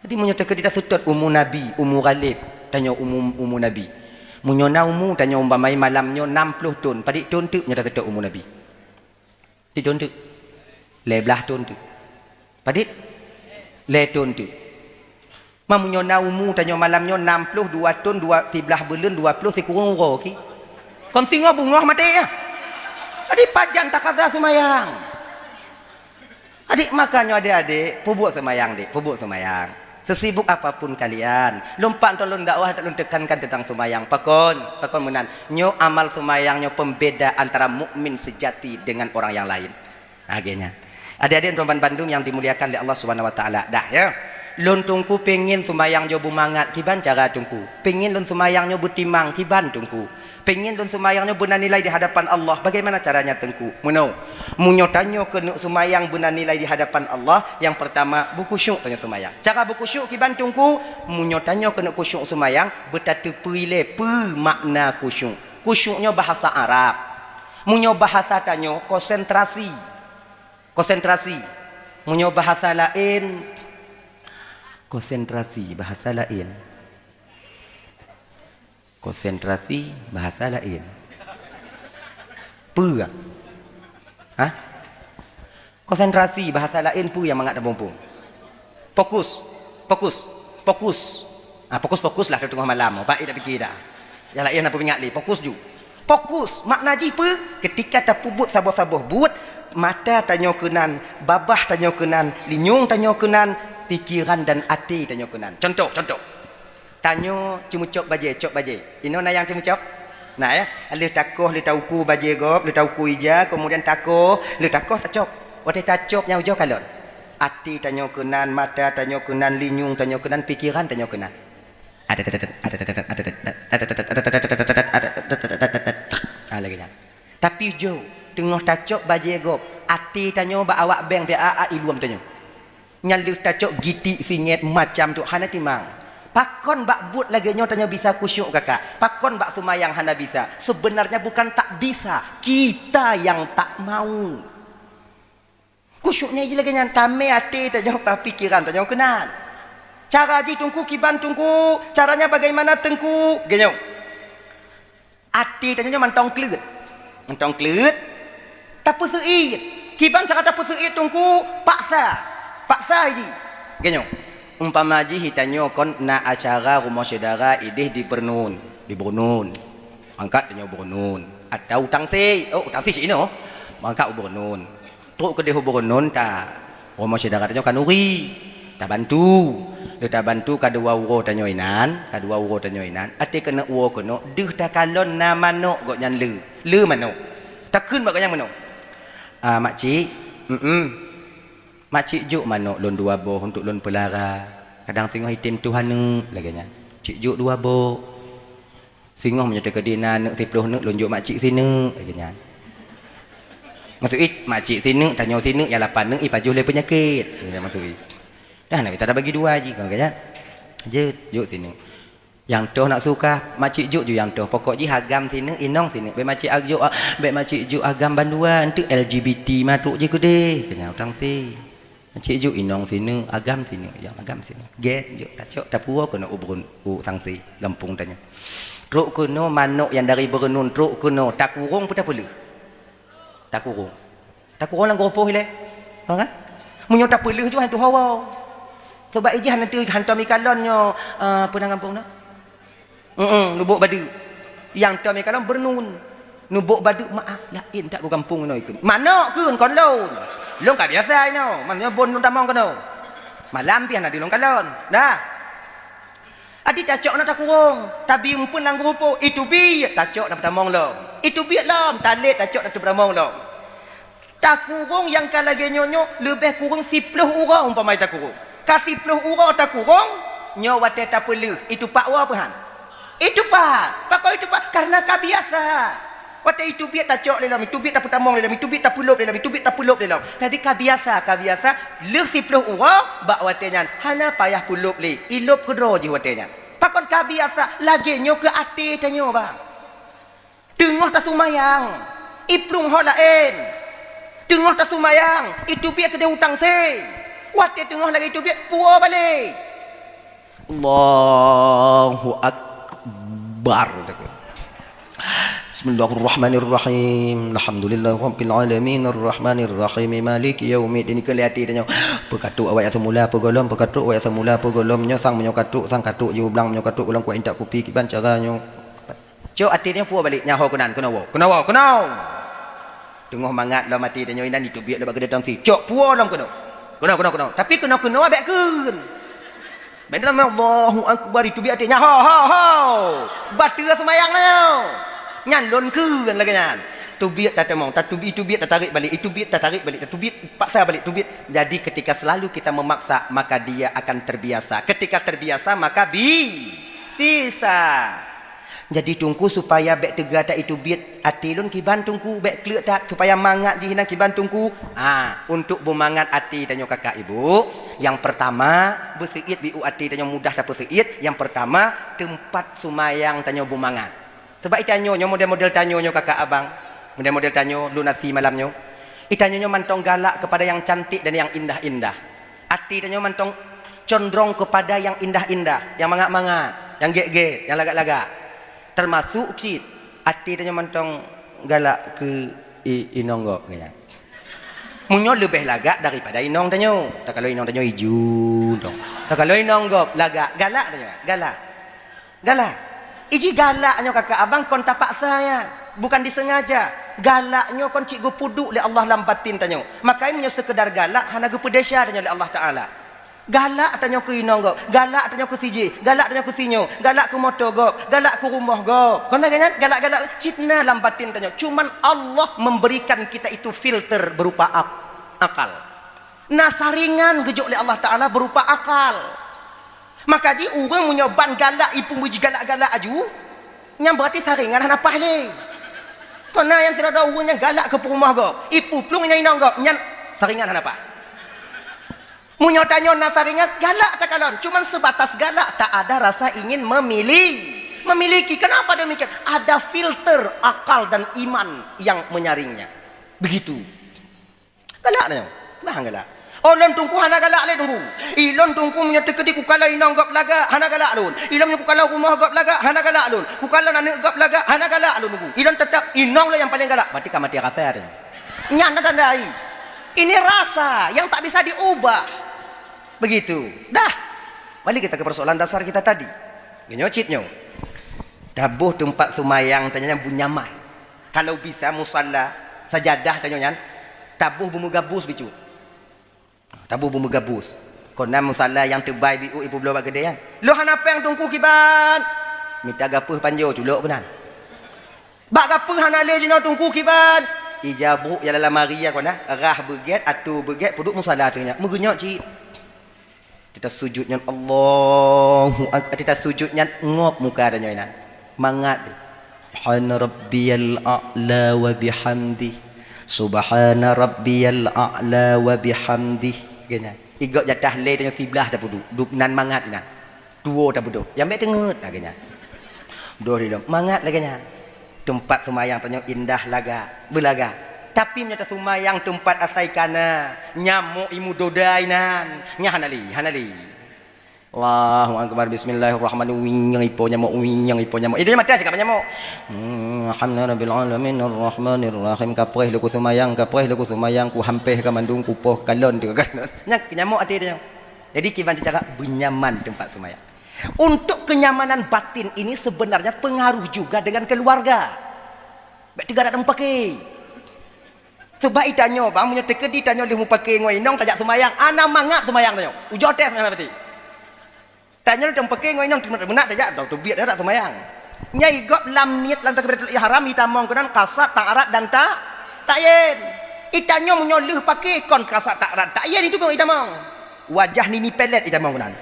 Jadi meunyoe teukeudi taseutôt umu Nabi, umu ghalib, tanyoe umu, umu Nabi. Meunyoe na umu tanyoe umpama malam nyoe nam ploh thon, padit thon teuk nyoe taseutôt umu Nabi? Di thon teuk. Lhèe blaih thon teuk. Padit? Lhèe thon teuk. Ma meunyoe na umu tanyoe malam nyoe nam ploh dua thon, dua, siblaih buleuen, dua ploh sikureueng uroe ki. Kon singoh beungoh maté ya. Jadi pajan taqadha seumayang. Adik, makanya adik-adik, peubuet seumayang, dik, peubuet seumayang. Sesibuk apapun kalian, lôn pat nyoe lôn dakwah, lôn tekankan tentang seumayang. Pakon, pakon meunan. Nyoe amal seumayang nyoe pembeda antara mukmin sejati dengan orang yang lain. Lagèe nyan. Adik-adik dan bandum yang dimuliakan oleh Allah Subhanahu wa Taala. Dah ya. Lôn Teungku pengen seumayang nyoe beumangat, kiban cara Teungku. Pengen lôn seumayang nyoe beutimang, kiban Teungku. Pengen lôn seumayang nyoe beuna nilai di hadapan Allah. Bagaimana caranya, Teungku? Meunoe. Meunyoe tanyoe keuneuk seumayang beuna nilai di hadapan Allah, yang pertama, beukhusyuk tanyoe seumayang. Cara beukhusyuk kiban, Teungku? Meunyoe tanyoe keuneuk khusyuk seumayang, beutateupeue lé peue makna khusyuk. Khusyuk nyoe bahasa Arab. Meunyoe bahasa tanyoe, konsentrasi. Konsentrasi. Meunyoe bahasa laén, konsentrasi, bahasa laén. Konsentrasi, bahasa laén. Peue? Hah? Konsentrasi, bahasa laén peue nyang mangat tamuphom? Fokus. Fokus. Fokus. Ah, fokus-fokus lah teungoh malam. Bak ida pikir dah. Nyang laén hana peue ingat lé. Fokus ju. Fokus. Makna jih peue? Ketika tapeubuet saboh-saboh buet, mata tanyoe keunan, babah tanyoe keunan, linyueng tanyoe keunan, pikiran dan até tanyoe keunan. Contoh, contoh. Tanyoe ceumeucok bajée, cok bajée. Inoe na nyang ceumeucok? Na, ya? Lheueh takoh, lheueh tauku bajée gob, lheueh tauku ija, kemudian takoh, lheueh takoh tacok. Watée tacok nyang ujoe kalon. Até tanyoe keunan, mata tanyoe keunan, linyueng tanyoe keunan, pikiran tanyoe keunan. Ah, lagée nyan. Tapi ujoe, teungoh tacok bajée gob, até tanyoe bak awak beng, siat-siat iluem tanyoe. Nyan lheueh tacok gitik singét macam tu hana timang. Pakon bak buet lagée nyoe tanyoe bisa khusyuk, kakak? Pakon bak seumayang hana bisa? Sebenarnya bukan tak bisa, kita yang tak mau. Khusyuk nyan jih lagée nyan, tamé até tanyoe, pikiran tanyoe keunan. Cara jih Teungku kiban, Teungku? Caranya bagaimana, Teungku? Geuh nyoe. Até tanyoe nyoe mantong kleuet. Mantong kleuet, tapeuseuit. Kiban cara tapeuseuit, Teungku? Paksa. Paksa jih. Geuh nyoe. Umpama jih tanyoe kon na acara rumoh syedara idéh di Beureunuen, di Beureunuen. Angkat tanyoe Beureunuen. Atau Utangsé. Oh, Utangsé si inoe. Mangkat u Beureunuen. Trok keudeh u Beureunuen ta, rumoh syedara tanyoe Khanuri. Tabantu. Lheueh tabantu ka dua uroe tanyoe inan, ka dua uroe tanyoe inan. Até keuneuk uroe keunoe, deuh takalon na manok gobnyan le. Le manok. Takheun bak gobnyan meunoe. Ah, makcik. Mm-mm. Makcik jok manok lôn dua boh untuk lôn peulara. Kadang singoh item tuha neuk lagée nyan. Cik jok dua boh. Singoh meunyoe teukeudi na aneuk siplôh neuk, lôn jok makcik sineuk, lagée nyan. Maksud jih, makcik sineuk, tanyoe sineuk, nyang lapan neuk ipajoh lé peunyakét. Lagée nyan maksud jih. Dah, na mita tabagi dua jih, kon lagée nyan. Jeuet, jok sineuk. Nyang toh nak suka, makcik jok ju nyang toh. Pokok jih agam sineuk, inong sineuk. Bék makcik jok, bék makcik jok agam bandua, enteuk L G B T ma trok jih keudeh. Lagée nyan utang si. Cit jok inong sineuk, agam sineuk, nyang agam sineuk. Gét jok, tacok, tapuwoe keunoe u Brun-, u Sangsi, gampông tanyoe. Trok keunoe manok nyang dari Beureunuen, trok keunoe, takurong peu tapeuleueh? Takurong. Takurong lam geurupoh ilée. Faham kan? Meunyoe tapeuleueh jih hantu hawa. Sebab ijih hana teu hantom ikalon nyoe, eh, peue nan gampông na? Heeh, nubôk badeuk. Nyang tom ikalon Beureunuen. Nubôk badeuk meu'ah, laén that u gampông inoe ikheun. Manok kheun kon lôn. Lôn ka biasa inoe, maksudnya bon lôn tamong keunoe. Malam pih hana deuh lôn kalon. Dah. Adi tacok na takurong, tabi umpeuen lam geurupoh, iteubiet tacok na peutamong lom. Iteubiet lom, talét tacok na teupeudamong lom. Takurong nyang ka lagée nyoe nyoe leubeh kureueng siplôh uroe umpama takurong. Ka siplôh uroe takurong, nyoe watée tapeuleueh, itupat woe peuhan? Itupat. Pakon itupat? Karena ka biasa. Watée iteubiet tacok lé lom, iteubiet tapeutamong lé lom, iteubiet tapeulôb lé lom, iteubiet tapeulôb lé lom. Jadi ka biasa, ka biasa, lheueh siplôh uroe bak watée nyan hana payah peulôb lé, ilôb keudroe jih watée nyan. Pakon ka biasa, lagée nyoe keu até tanyoe, bang. Teungoh tasumayang, iplueng ho laén. Teungoh tasumayang, iteubiet keudeh utang se. Watée teungoh lagée iteubiet, puwoe balek. Allahu Akbar. Bismillahirrahmanirrahim. Alhamdulillahirabbil alamin, arrahmanirrahim, maliki yaumiddin. Keu lé até tanyoe. Peukatrok awak nyang seumula, peugohlom, peukatrok awak nyang seumula, peugohlom. Nyoe sang meunyoe katrok, sang katrok jih u blang, meunyoe katrok gohlom, kuat intat kupi, kiban cara nyoe. Cok até nyoe puwoe balek, nyan ho keunan, keunoe woe, keunoe woe, keunoe. Teungoh mangat lom até tanyoe inan, iteubiet lom bak keudeh tang si. Cok puwoe lom keunoe. Keunoe, keunoe, keunoe. Tapi keunoe-keunoe bék kheun. Bék kheun, Allahu Akbar, iteubiet até nyan. Ho, ho, ho. Bateue seumayang na nyoe. Nyan lôn kheun lagée nyan. Teubiet tatamong, tatubi-, teubiet tatarek balek, iteubiet tatarek balek, tatubiet paksa balek, teubiet. Jadi ketika selalu kita memaksa, maka dia akan terbiasa. Ketika terbiasa, maka bi-, bisa. Jadi Teungku, supaya bék teuga that iteubiet até lôn, kiban Teungku, bék kleuek that, supaya mangat jih inan, kiban Teungku. Ha, untuk beumangat até tanyoe kakak ibu, nyang pertama, beuseuiet biu até tanyoe mudah tapeuseuiet, nyang pertama, teumpat seumayang tanyoe beumangat. Sebab itanyoe nyoe model-model tanyoe nyoe kakak abang, model-model tanyoe lôn asi malam nyoe. Itanyoe nyoe mantong galak kepada yang cantik dan yang indah-indah. Até tanyoe mantong condrong kepada yang indah-indah, yang mangat-mangat, yang gét-gét, yang lagak-lagak. Termasuk cit, até tanyoe mantong galak keu i-, inong gob, keu nyan. Meunyoe leubeh lagak daripada inong tanyoe. Takalon inong tanyoe iju, tong. Takalon inong gob lagak, galak tanyoe, galak. Galak. Iji galak nyoe kakak abang kon tapaksa ya, bukan disengaja. Galak nyoe kon cit geupeuduek lé Allah lam batin tanyoe. Makanya meunyoe seukeudar galak hana geupeudesya tanyoe lé Allah Taala. Galak tanyoe keu inong gob, galak tanyoe keu sijih, galak tanyoe keu sinyoe, galak keu moto gob, galak keu rumoh gob. Kon lagée nyan galak-galak cit na lam batin tanyoe. Cuman Allah memberikan kita itu filter berupa ak-, akal. Na saringan geujok lé Allah Taala berupa akal. Maka jih ureuëng meunyoe ban galak, ipeue meuji galak-galak aju, nyan berarti saringan hana paih lé. Kona nyang sidroe ureuëng nyang galak keu peurumoh gob, ipeue plueng inong gob, nyan saringan hana paih. Meunyoe tanyoe na saringan, galak takalon, cuman sebatas galak, tak ada rasa ingin memili-, memiliki. Kenapa demikian? Ada filter akal dan iman yang menyaringnya. Begitu. Galak na nyoe. Bah galak. Oh, lôn Teungku hana galak lé Teungku. I lôn Teungku meunyoe teukeudi kukalon inong gob lagak, hana galak lôn. I lôn meunyoe kukalon rumoh gob lagak, hana galak lôn. Kukalon aneuk gob lagak, hana galak lôn Teungku. I lôn teutap inong lôn nyang paleng galak. Berarti ka maté rasa teuh. Nyan na tanda ai. Ini rasa yang tak bisa diubah. Begitu. Dah. Balik kita ke persoalan dasar kita tadi. Nyoe cit nyoe. Taboh teumpat seumayang tanyoe nyan beunyaman. Kalau bisa musalla, sajadah tanyoe nyan, taboh beumeugabus bacut. Taboh beumeugabus. Kona musalla nyang teubai biu ipeubloe bak keudè nyan. Lôn hana péng Teungku kiban. Mita gapeuh panjoe culok keunan. Bak gapeuh hana lé jinoe Teungku kiban. Ija brôk nyang lam lamari nyan kona, rhah beugét, atô beugét, peuduek musalla teuh nyan. Meugeunyok cit. Teuta sujut nyan, Allahu Ak-, teuta sujut nyan ngop muka tanyoe inan. Mangat. Subhana rabbiyal a'la wa bihamdi. Subhana rabbiyal a'la wa bihamdi. Geunya. Igok jatah lé tanyoe siblah tapeuduek. Duek nan mangat inan. Tuwo tapeuduek. Nyang bék teungeut lagée nyan. Doh ridong. Mangat lagée nyan. Teumpat seumayang tanyoe indah laga, beulaga. Tapi meunyoe taseumayang teumpat asai kana, nyamok imu doda inan. Nyan hana lé, hana lé. Allahu akbar, bismillahirrahmanirrahim. Wing nyang ipo nyamok, wing nyang ipo nyamok. Idéh mata cakap nyamok. Hmm, alhamdulillahirabbil alamin, arrahmanirrahim. Kapreh leuku seumayang, kapreh leuku seumayang, ku hampeh ka mandum, ku poh kalon teuka kalon. Nyan nyamok até dia. Jadi kiban secara benyaman tempat seumayang. Untuk kenyamanan batin ini sebenarnya pengaruh juga dengan keluarga. Bék teuga dak mupake. Sebab itanyoe bang, meunyoe teukeudi tanyoe lheueh mupake ngon inong tajak seumayang, hana mangat seumayang tanyoe. Ujoe teuh seumayang berarti. Tanyoe lheueh mupake ngon inong meunak tajak, teubiet dak seumayang. Nyai gob lam niet lam takbiratul ihram itamong keunan kasat, ta'rad dan ta, ta'yin. Itanyoe meunyoe lheueh pake kon kasat, ta'rad, ta'yin itu pun itamong. Wajah nini pelet itamong keunan.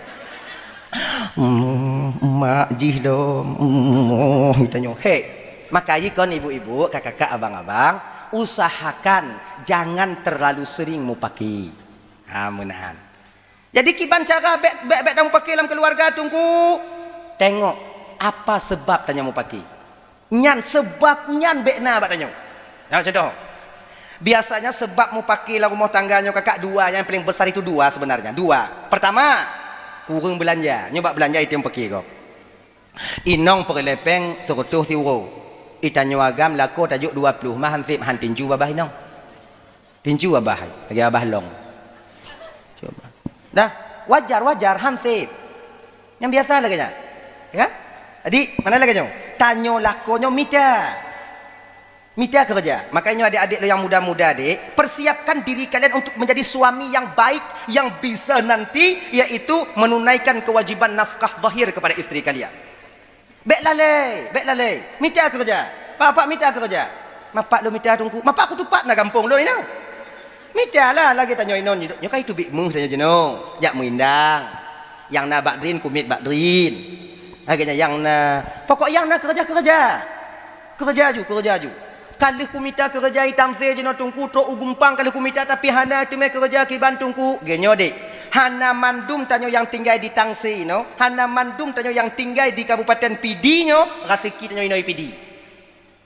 Hmm, mak jih lom. Hmm, oh, itanyoe. Hei, maka ikon ibu-ibu, kakak-kakak, abang-abang, usahakan jangan terlalu sering mupake. Ha, meunahan. Jadi kiban cara bék bék bék tamupake lam keluarga teungku. Tengok apa sebab tanyoe mupake. Nyan sebab nyan bék na bak tanyoe. Nah, contoh. Biasanya sebab mupake lam rumoh tangga nyoe kakak dua, yang paling besar itu dua sebenarnya. Dua. Pertama, kureueng beulanja. Nyoe bak beulanja item pake gob. Inong peureulée péng seureutôh siuroe. Itanyoe agam lakoe tajok dua ploh mah han sép han tinju babah inong. Tinju babah hai, lagée babah long. Cuba. Dah, wajar, wajar, han sép. Nyang biasa lagée nyan. Ya kan? Jadi, mana lagée nyoe? Tanyoe lakoe nyoe mita. Mita keureuja. Makanya adik-adik lo yang muda-muda, Dek, persiapkan diri kalian untuk menjadi suami yang baik, yang bisa nanti, yaitu menunaikan kewajiban nafkah zahir kepada istri kalian. Bék lalée, bék lalée. Mita keureuja. Pak, pak mita keureuja. Mapak lo mita teungku. Mapak ku tupat na gampông lo inong. Mita lah lagée tanyoe inong nyoe ka itu bik meuh tanyoe jinoe. Jak meuindang. Yang na bak drin, kumiet bak drin. Lagée nyan yang na, pokok yang na keureuja-keureuja. Keureuja ju, keureuja ju. Ka lheueh kumita keureuja itam se jinoe teungku, trok u gumpang ka lheueh kumita, tapi hana teumé keureuja kiban teungku. Geuh nyoe dek, hana mandum tanyoe nyang tinggai di Tangse nyoe, hana mandum tanyoe nyang tinggai di Kabupaten Pidie nyoe, raseuki tanyoe inoe Pidie.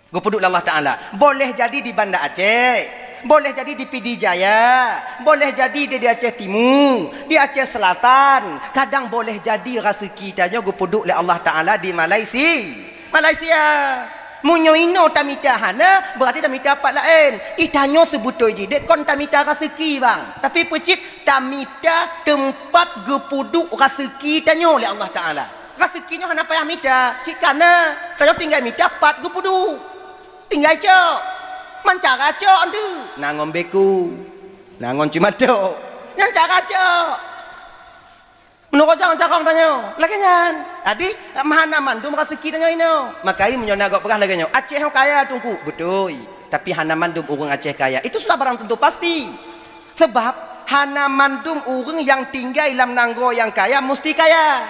Geupeuduek lé Allah Taala. Boleh jadi di Banda Aceh, boleh jadi di Pidie Jaya, boleh jadi di, di Aceh Timu, di Aceh Selatan. Kadang boleh jadi raseuki tanyoe geupeuduek lé Allah Taala di Malaysia. Malaysia. Meunyoe inoe tamita hana, berarti tamita pat laén. Itanyoe seubeutôi jih dek kon tamita raseuki, bang. Tapi peucit tamita teumpat geupeuduek raseuki tanyoe lé Allah Taala. Raseuki nyoe hana payah mita, cit kana tanyoe tinggai mita pat geupeuduek. Tinggai cok. Mancara cok antu. Na ngon beku. Na ngon cimatok. Nyan cara cok. Meunurot carông-carông tanyoe, lagée nyan. Jadi, hana mandum raseuki tanyoe inoe. Maka meunyoe na gob peugah lagée nyoe, Aceh nyoe kaya teungku, beutôi. Tapi hana mandum ureuëng Aceh kaya. Itu sudah barang tentu pasti. Sebab hana mandum ureuëng nyang tinggai lam nanggroe nyang kaya musti kaya.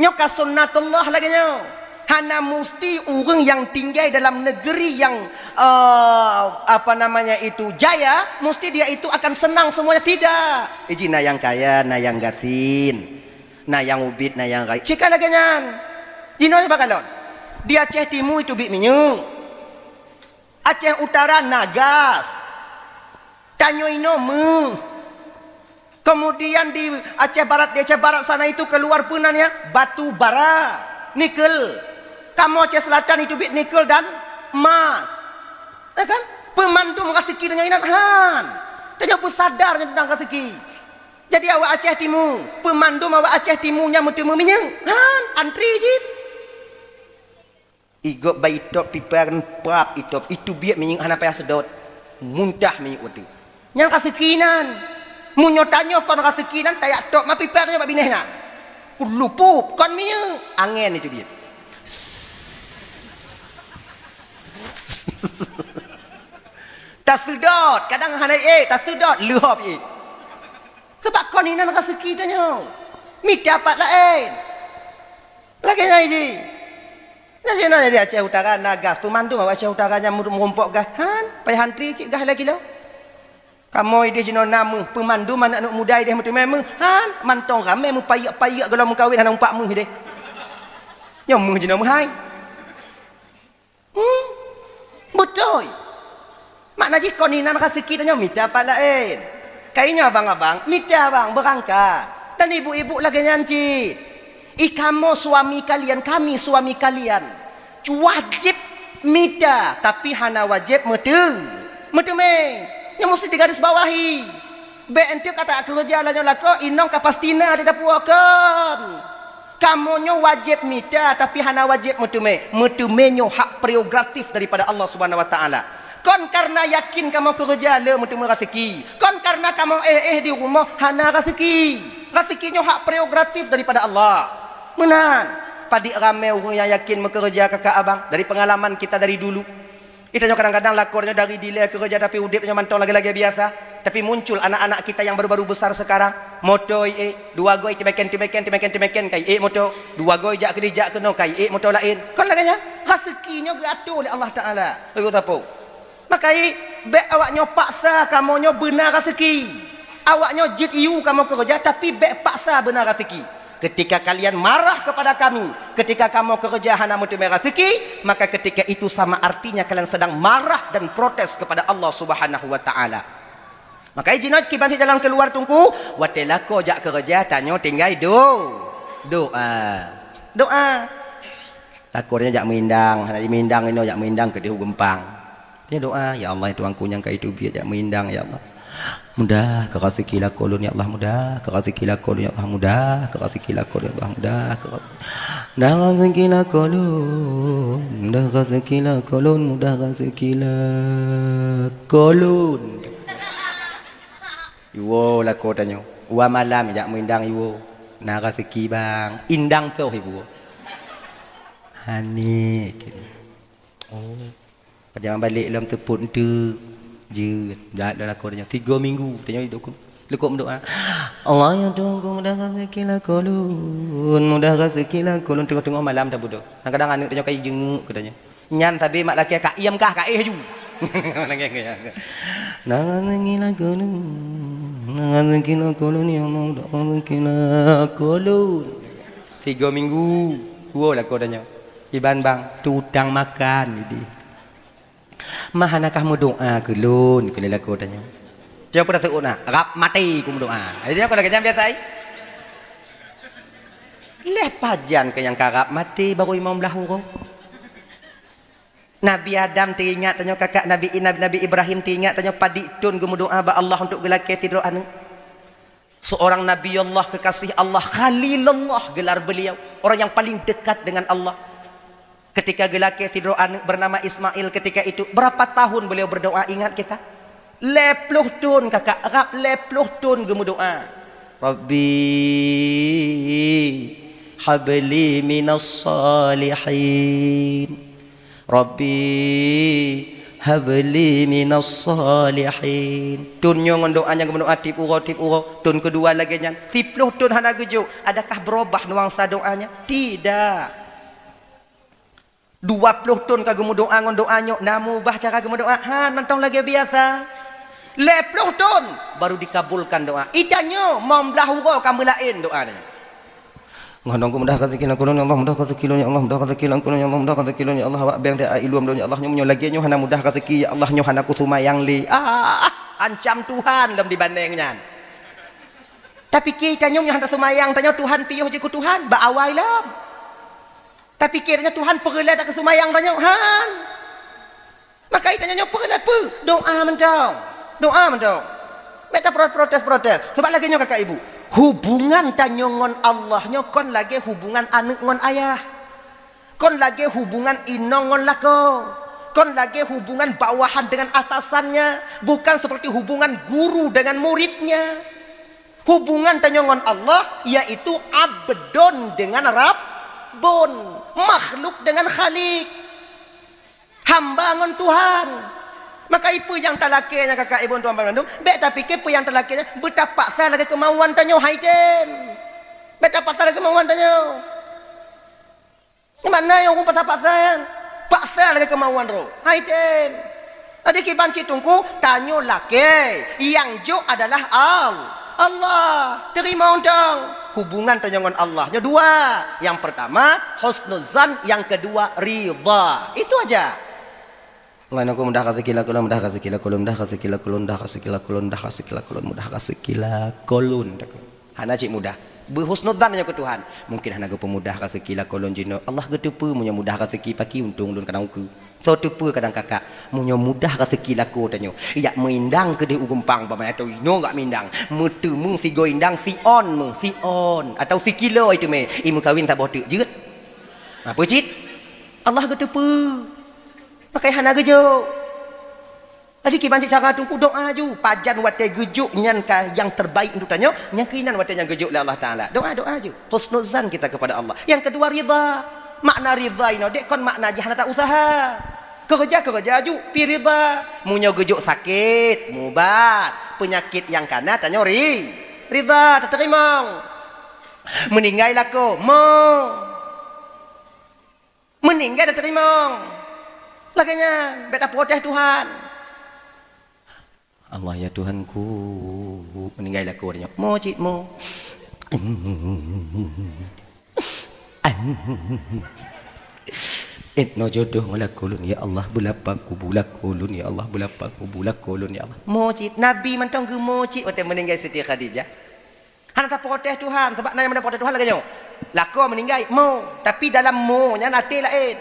Nyoe ka sunnatullah lagée nyoe. Hana musti ureuëng nyang tinggai dalam negeri nyang, eh, apa namanya itu, jaya, musti dia itu akan senang semuanya. Tidak. Iji na nyang kaya, na nyang gasien, na nyang ubit, na nyang rayeuk. Cit ka lagée nyan. Jinoe bak kalon. Di Aceh Timu itu bit minyeuk. Aceh Utara na gas. Tanyoe inoe meuh. Kemudian di Aceh Barat, di Aceh Barat sana itu keluar peue nan ya, batu bara, nikel. Kamoe Aceh Selatan itu bit nikel dan emas. Ya kan? Peumandum raseuki tanyoe inan han. Tanyoe beusadar tentang raseuki. Jadi awak Aceh Timu, peumandum awak Aceh Timu nyang meuteumé minyeuk, han, antri cit. Igop bak itop pipa kan prap itop, itu biet minyeuk hana payah seudot. Muntah minyeuk watée. Nyan raseuki nan. Meunyoe tanyoe kon raseuki nan, tajak top ma pipa tanyoe bak binéh nyan. Kulupop kon minyeuk, angén itu biet. Taseudot, kadang hana ék, taseudot leuhop ék. Sebab kon inan raseuki tanyoe. Mita pat laén. Lagée nyan jih. Jinoe di Aceh Utara na gas, peumandum awak Aceh Utara nyang meurumpok gas. Han, payah antri cit gas lhèe kilo. Kamoe idéh jinoe na meuh, peumandum aneuk-aneuk muda idéh meuteumé meuh. Han, mantong ramé meupayek-payek gohlom meukawen hana umpak meuh idéh. Nyoe meuh jinoe meuhai. Hmm, beutôi. Makna jih kon inan raseuki tanyoe mita pat laén. Kayée nyoe abang-abang, mita abang beurangkat. Dan ibu-ibu lagée nyan cit. I kamoe suami kalian, kami suami kalian. Wajéb mita, tapi hana wajéb meuteu-, meuteumé. Nyoe musti digaris bawahi. Bék enteuk ka takeureuja lagée nyoe lakoe, inong ka pasti na di dapur kon. Kamoe nyoe wajéb mita, tapi hana wajéb meuteumé. Meuteumé nyoe hak prerogatif daripada Allah Subhanahu wa Taala. Kon kareuna yakin kamoe keureuja le meuteumé raseuki. Kon kareuna kamoe éh-éh di rumoh hana raseuki. Raseuki nyoe hak prerogatif daripada Allah. Meunan, padit ramé ureuëng nyang yakin meukeureuja kakak abang dari pengalaman kita dari dulu. Geutanyoe kadang-kadang lakoe nyoe dari dilée keureuja tapi udeb nyoe mantong lagée-lagée biasa. Tapi muncul anak-anak kita yang baru-baru besar sekarang, moto ié, dua goe teumeken-teumeken, teumeken-teumeken kai ék moto, dua goe jak keudeh jak keunoe kai ék moto laén. Kon lagée nyan, raseuki nyoe geuatoe lé Allah Taala. Beutôi tapo? Maka i, bék awak nyoe paksa kamoe nyoe beuna raseuki. Awak nyoe jeuet iyue kamoe keureuja tapi bék paksa beuna raseuki. Ketika kalian marah kepada kami, ketika kamoe keureuja hana meuteumé raseuki, maka ketika itu sama artinya kalian sedang marah dan protes kepada Allah Subhanahu wa Taala. Maka jinoe kiban cit jalan keuluar Teungku, watée lakoe jak keureuja tanyoe tinggai do-, doa. Doa. Lakoe nyoe jak meuindang, hana jimeindang inoe jak meuindang keudeh u geumpang. Tanyoe doa, "Ya Allah, ya Tuhanku nyang ka iteubiet jak meuindang, ya Allah. Mudah keu raseuki lakoe lôn, ya Allah, mudah keu raseuki lakoe lôn, ya Allah, mudah keu raseuki lakoe lôn, ya Allah, mudah keu raseuki, mudah raseuki lakoe lôn, mudah raseuki lakoe lôn, mudah raseuki lakoe lôn." Iwoe lakoe tanyoe. Dua malam jak meuindang iwoe. Na raseuki bang. Indang soh iwoe. Hana keunoe. Oh. Pajan balek lom teupot enteuk. Jeuet. Dak ada lakoe tanyoe. Tiga minggu tanyoe dukung. Lekok meudoa. Allah ya Tuhanku mudah raseuki lakoe lôn. Mudah raseuki lakoe lôn. Teungoh-teungoh malam tabeudoa. Kadang-kadang aneuk tanyoe kai jeungeuk keu tanyoe. Nyan sabe mak lakée ka iem kah ka éh ju. Na raseuki lakoe lôn, na raseuki lakoe lôn, ya Allah, na raseuki lakoe lôn. Tiga minggu, dua lakoe tanyoe. Iban bang, tu utang makan idéh. Mah hana kah meudoa keu lôn keu lé lakoe tanyoe. Tiep peue taseuôt na, rab maté ku meudoa. Jadi apa lagée nyan biasa ai? Leh pajan keu nyang ka rab maté baru imam blah uroe. Nabi Adam teuingat tanyoe kakak Nabi, Nabi, Nabi Ibrahim teuingat tanyoe padit thon geumeudoa bak Allah untuk geulakée sidroe aneuk. Seorang Nabi Allah kekasih Allah, Khalilullah gelar beliau, orang yang paling dekat dengan Allah. Ketika geulakée sidroe aneuk bernama Ismail ketika itu, berapa tahun beliau berdoa ingat kita? Lhée ploh thon kakak, rab lhée ploh thon geumeudoa. Rabbi habli minas salihin. Rabbi habli minas salihin. Thon nyoe ngon doa nyang geumeudoa tiep uroe, tiep uroe. Thon keudua lagée nyan. Siploh thon hana geujok. Adakah berubah nuansa doanya? Tidak. Dua ploh thon ka geumeudoa ngon doa nyoe, na meuubah cara geumeudoa? Han, mantong lagée biasa. Lhée ploh thon baru dikabulkan doa. Ita nyoe mom blah uroe ka meulaén doa nyoe. Ngon ku mudah raseuki lakoe lôn, ya Allah, mudah raseuki lôn, ya Allah, mudah raseuki lakoe lôn, ya Allah, mudah raseuki lôn, ya Allah, awak beng teuh ilom lôn, ya Allah, nyoe meunyoe lagée nyoe hana mudah raseuki, ya Allah, nyoe hana kuseumbayang lé. Ah, ancam Tuhan lom dibandeng nyan. Tapi ita nyoe hana seumbayang, tanyoe Tuhan piôh jeuet keu Tuhan, bak awai lom. Tapiké tanyoe Tuhan peureulée takeuseumayang tanyoe, han. Maka tanyoe nyoe peureulée peue? Doa mantong. Doa mantong. Bék taprotes-protes. Sebab lagée nyoe kakak ibu, hubungan tanyoe ngon Allah nyoe kon lagée hubungan aneuk ngon ayah. Kon lagée hubungan inong ngon lakoe. Kon lagée hubungan bawahan dengan atasannya, bukan seperti hubungan guru dengan muridnya. Hubungan tanyoe ngon Allah yaitu abdon dengan rabbon, makhluk dengan khalik, hamba ngon Tuhan. Maka peue nyang talakée nyan kakak ibu tuan bandum, bék tapiké peue nyang talakée nyan beutapaksa lagée keumauan tanyoe hai tem. Bék tapaksa lagée keumauan tanyoe. Na nyang ureuëng paksa-paksa nyan. Paksa lagée keumauan droe. Hai tem. Jadi kiban cit teungku, tanyoe lakée, nyang jok adalah Al-, Allah. Teurimong tong. Hubungan tanyoe ngon Allah nyoe dua. Yang pertama, husnuzan, yang kedua, ridha. Itu aja. Ngon aku mudah rezeki lakoe lôn, mudah rezeki lakoe lôn, mudah rezeki lakoe lôn, mudah rezeki lakoe lôn, mudah rezeki lakoe lôn, mudah rezeki lakoe lôn, takheun. Hana cit mudah. Beuhusnuzan nyoe keu Tuhan. Mungkin hana geupeumudah rezeki lakoe lôn jinoe. Allah geuteupeue meunyoe mudah rezeki paki untông lôn kadang ukeue. Soe teupeue kadang kakak. Meunyoe mudah rezeki lakoe tanyoe. Jak meuindang keudeh u gumpang bak manyang inoe gak meuindang. Meuteumé sigoe indang siôn meuh, siôn. Atau sikilo iteumé. Imeukawen saboh teuk jeuet. Apa cit? Allah geuteupeue. Pakai hana geujok. Jadi kiban cit cara teungku doa ju. Pajan watée geujok nyan ka nyang terbaik untuk tanyoe, nyang keuinan watée nyang geujok lé Allah Taala. Doa, doa ju. Husnuzan kita kepada Allah. Yang kedua ridha. Makna ridha inoe dek kon makna jih hana ta usaha. Keureuja-keureuja ju pi ridha. Meunyoe geujok sakét, mubat. Peunyakét nyang kana tanyoe ri-, ridha tateurimong. Meuninggai lakoe, mo. Meuninggai tateurimong. Lagée nyan, bék taprotes Tuhan. Allah ya Tuhanku, meuninggai lakoe nyoe. Mo cit mo. Inoe jodoh ngon lakoe lôn ya Allah, beulapang kubu lakoe lôn ya Allah, beulapang kubu lakoe lôn ya Allah. Mo cit, Nabi mantong geumo cit watée meuninggai Siti Khadijah. Hana taprotes Tuhan, sabab na nyang meuprotes Tuhan lagée nyoe. Lakoe meuninggai, mo. Tapi dalam mo nyan até laén.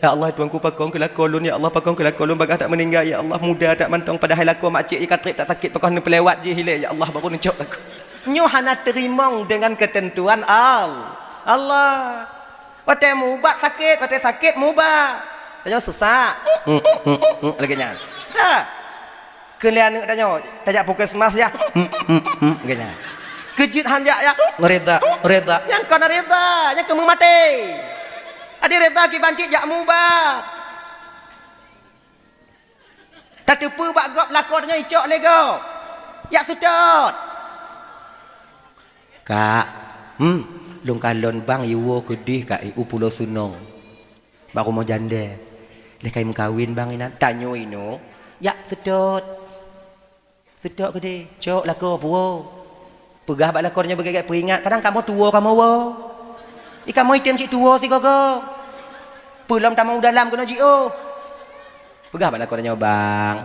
Ya Allah, Tuhanku pakong keu lakoe lôn, ya Allah, pakong keu lakoe lôn, bagaih that meuninggai, ya Allah, muda that mantong, padahai lakoe mak cék jih ka treb that sakét, pakon neupeulewat jih ilée, ya Allah, baru neucok lakoe. Nyoe hana teurimong deungon keuteuntuan Al-, Allah. Watée mubat sakét, watée sakét mubat. Tanyoe sesak. Lagée nyan. Ha. Keu lé aneuëk tanyoe, tajak puskesmas ya. Lagée nyan. Keujeuet han jak ya. Reda, reda. Nyang kon reda, nyang keu meumaté. Adi reda kiban cit jak mubat. Tateupeue bak gob lakoe tanyoe icok lé gob. Jak seutôt. Kak, hmm, lôn kalon bang iwoe keudeh kak u Pulo Sunong. Bak rumoh jandée. Lé kai meukawen bang inan, tanyoe inoe, jak seutôt. Seutôt keudeh, cok lakoe puwoe. Peugah bak lakoe tanyoe beugét-gét peuingat, kadang kamoe tuwoe kamoe woe. I kamoe item cit tuwoe sigoe-goe. Peulom tamong u dalam keunoe jiôh. Peugah bak lakoe tanyoe, "Bang,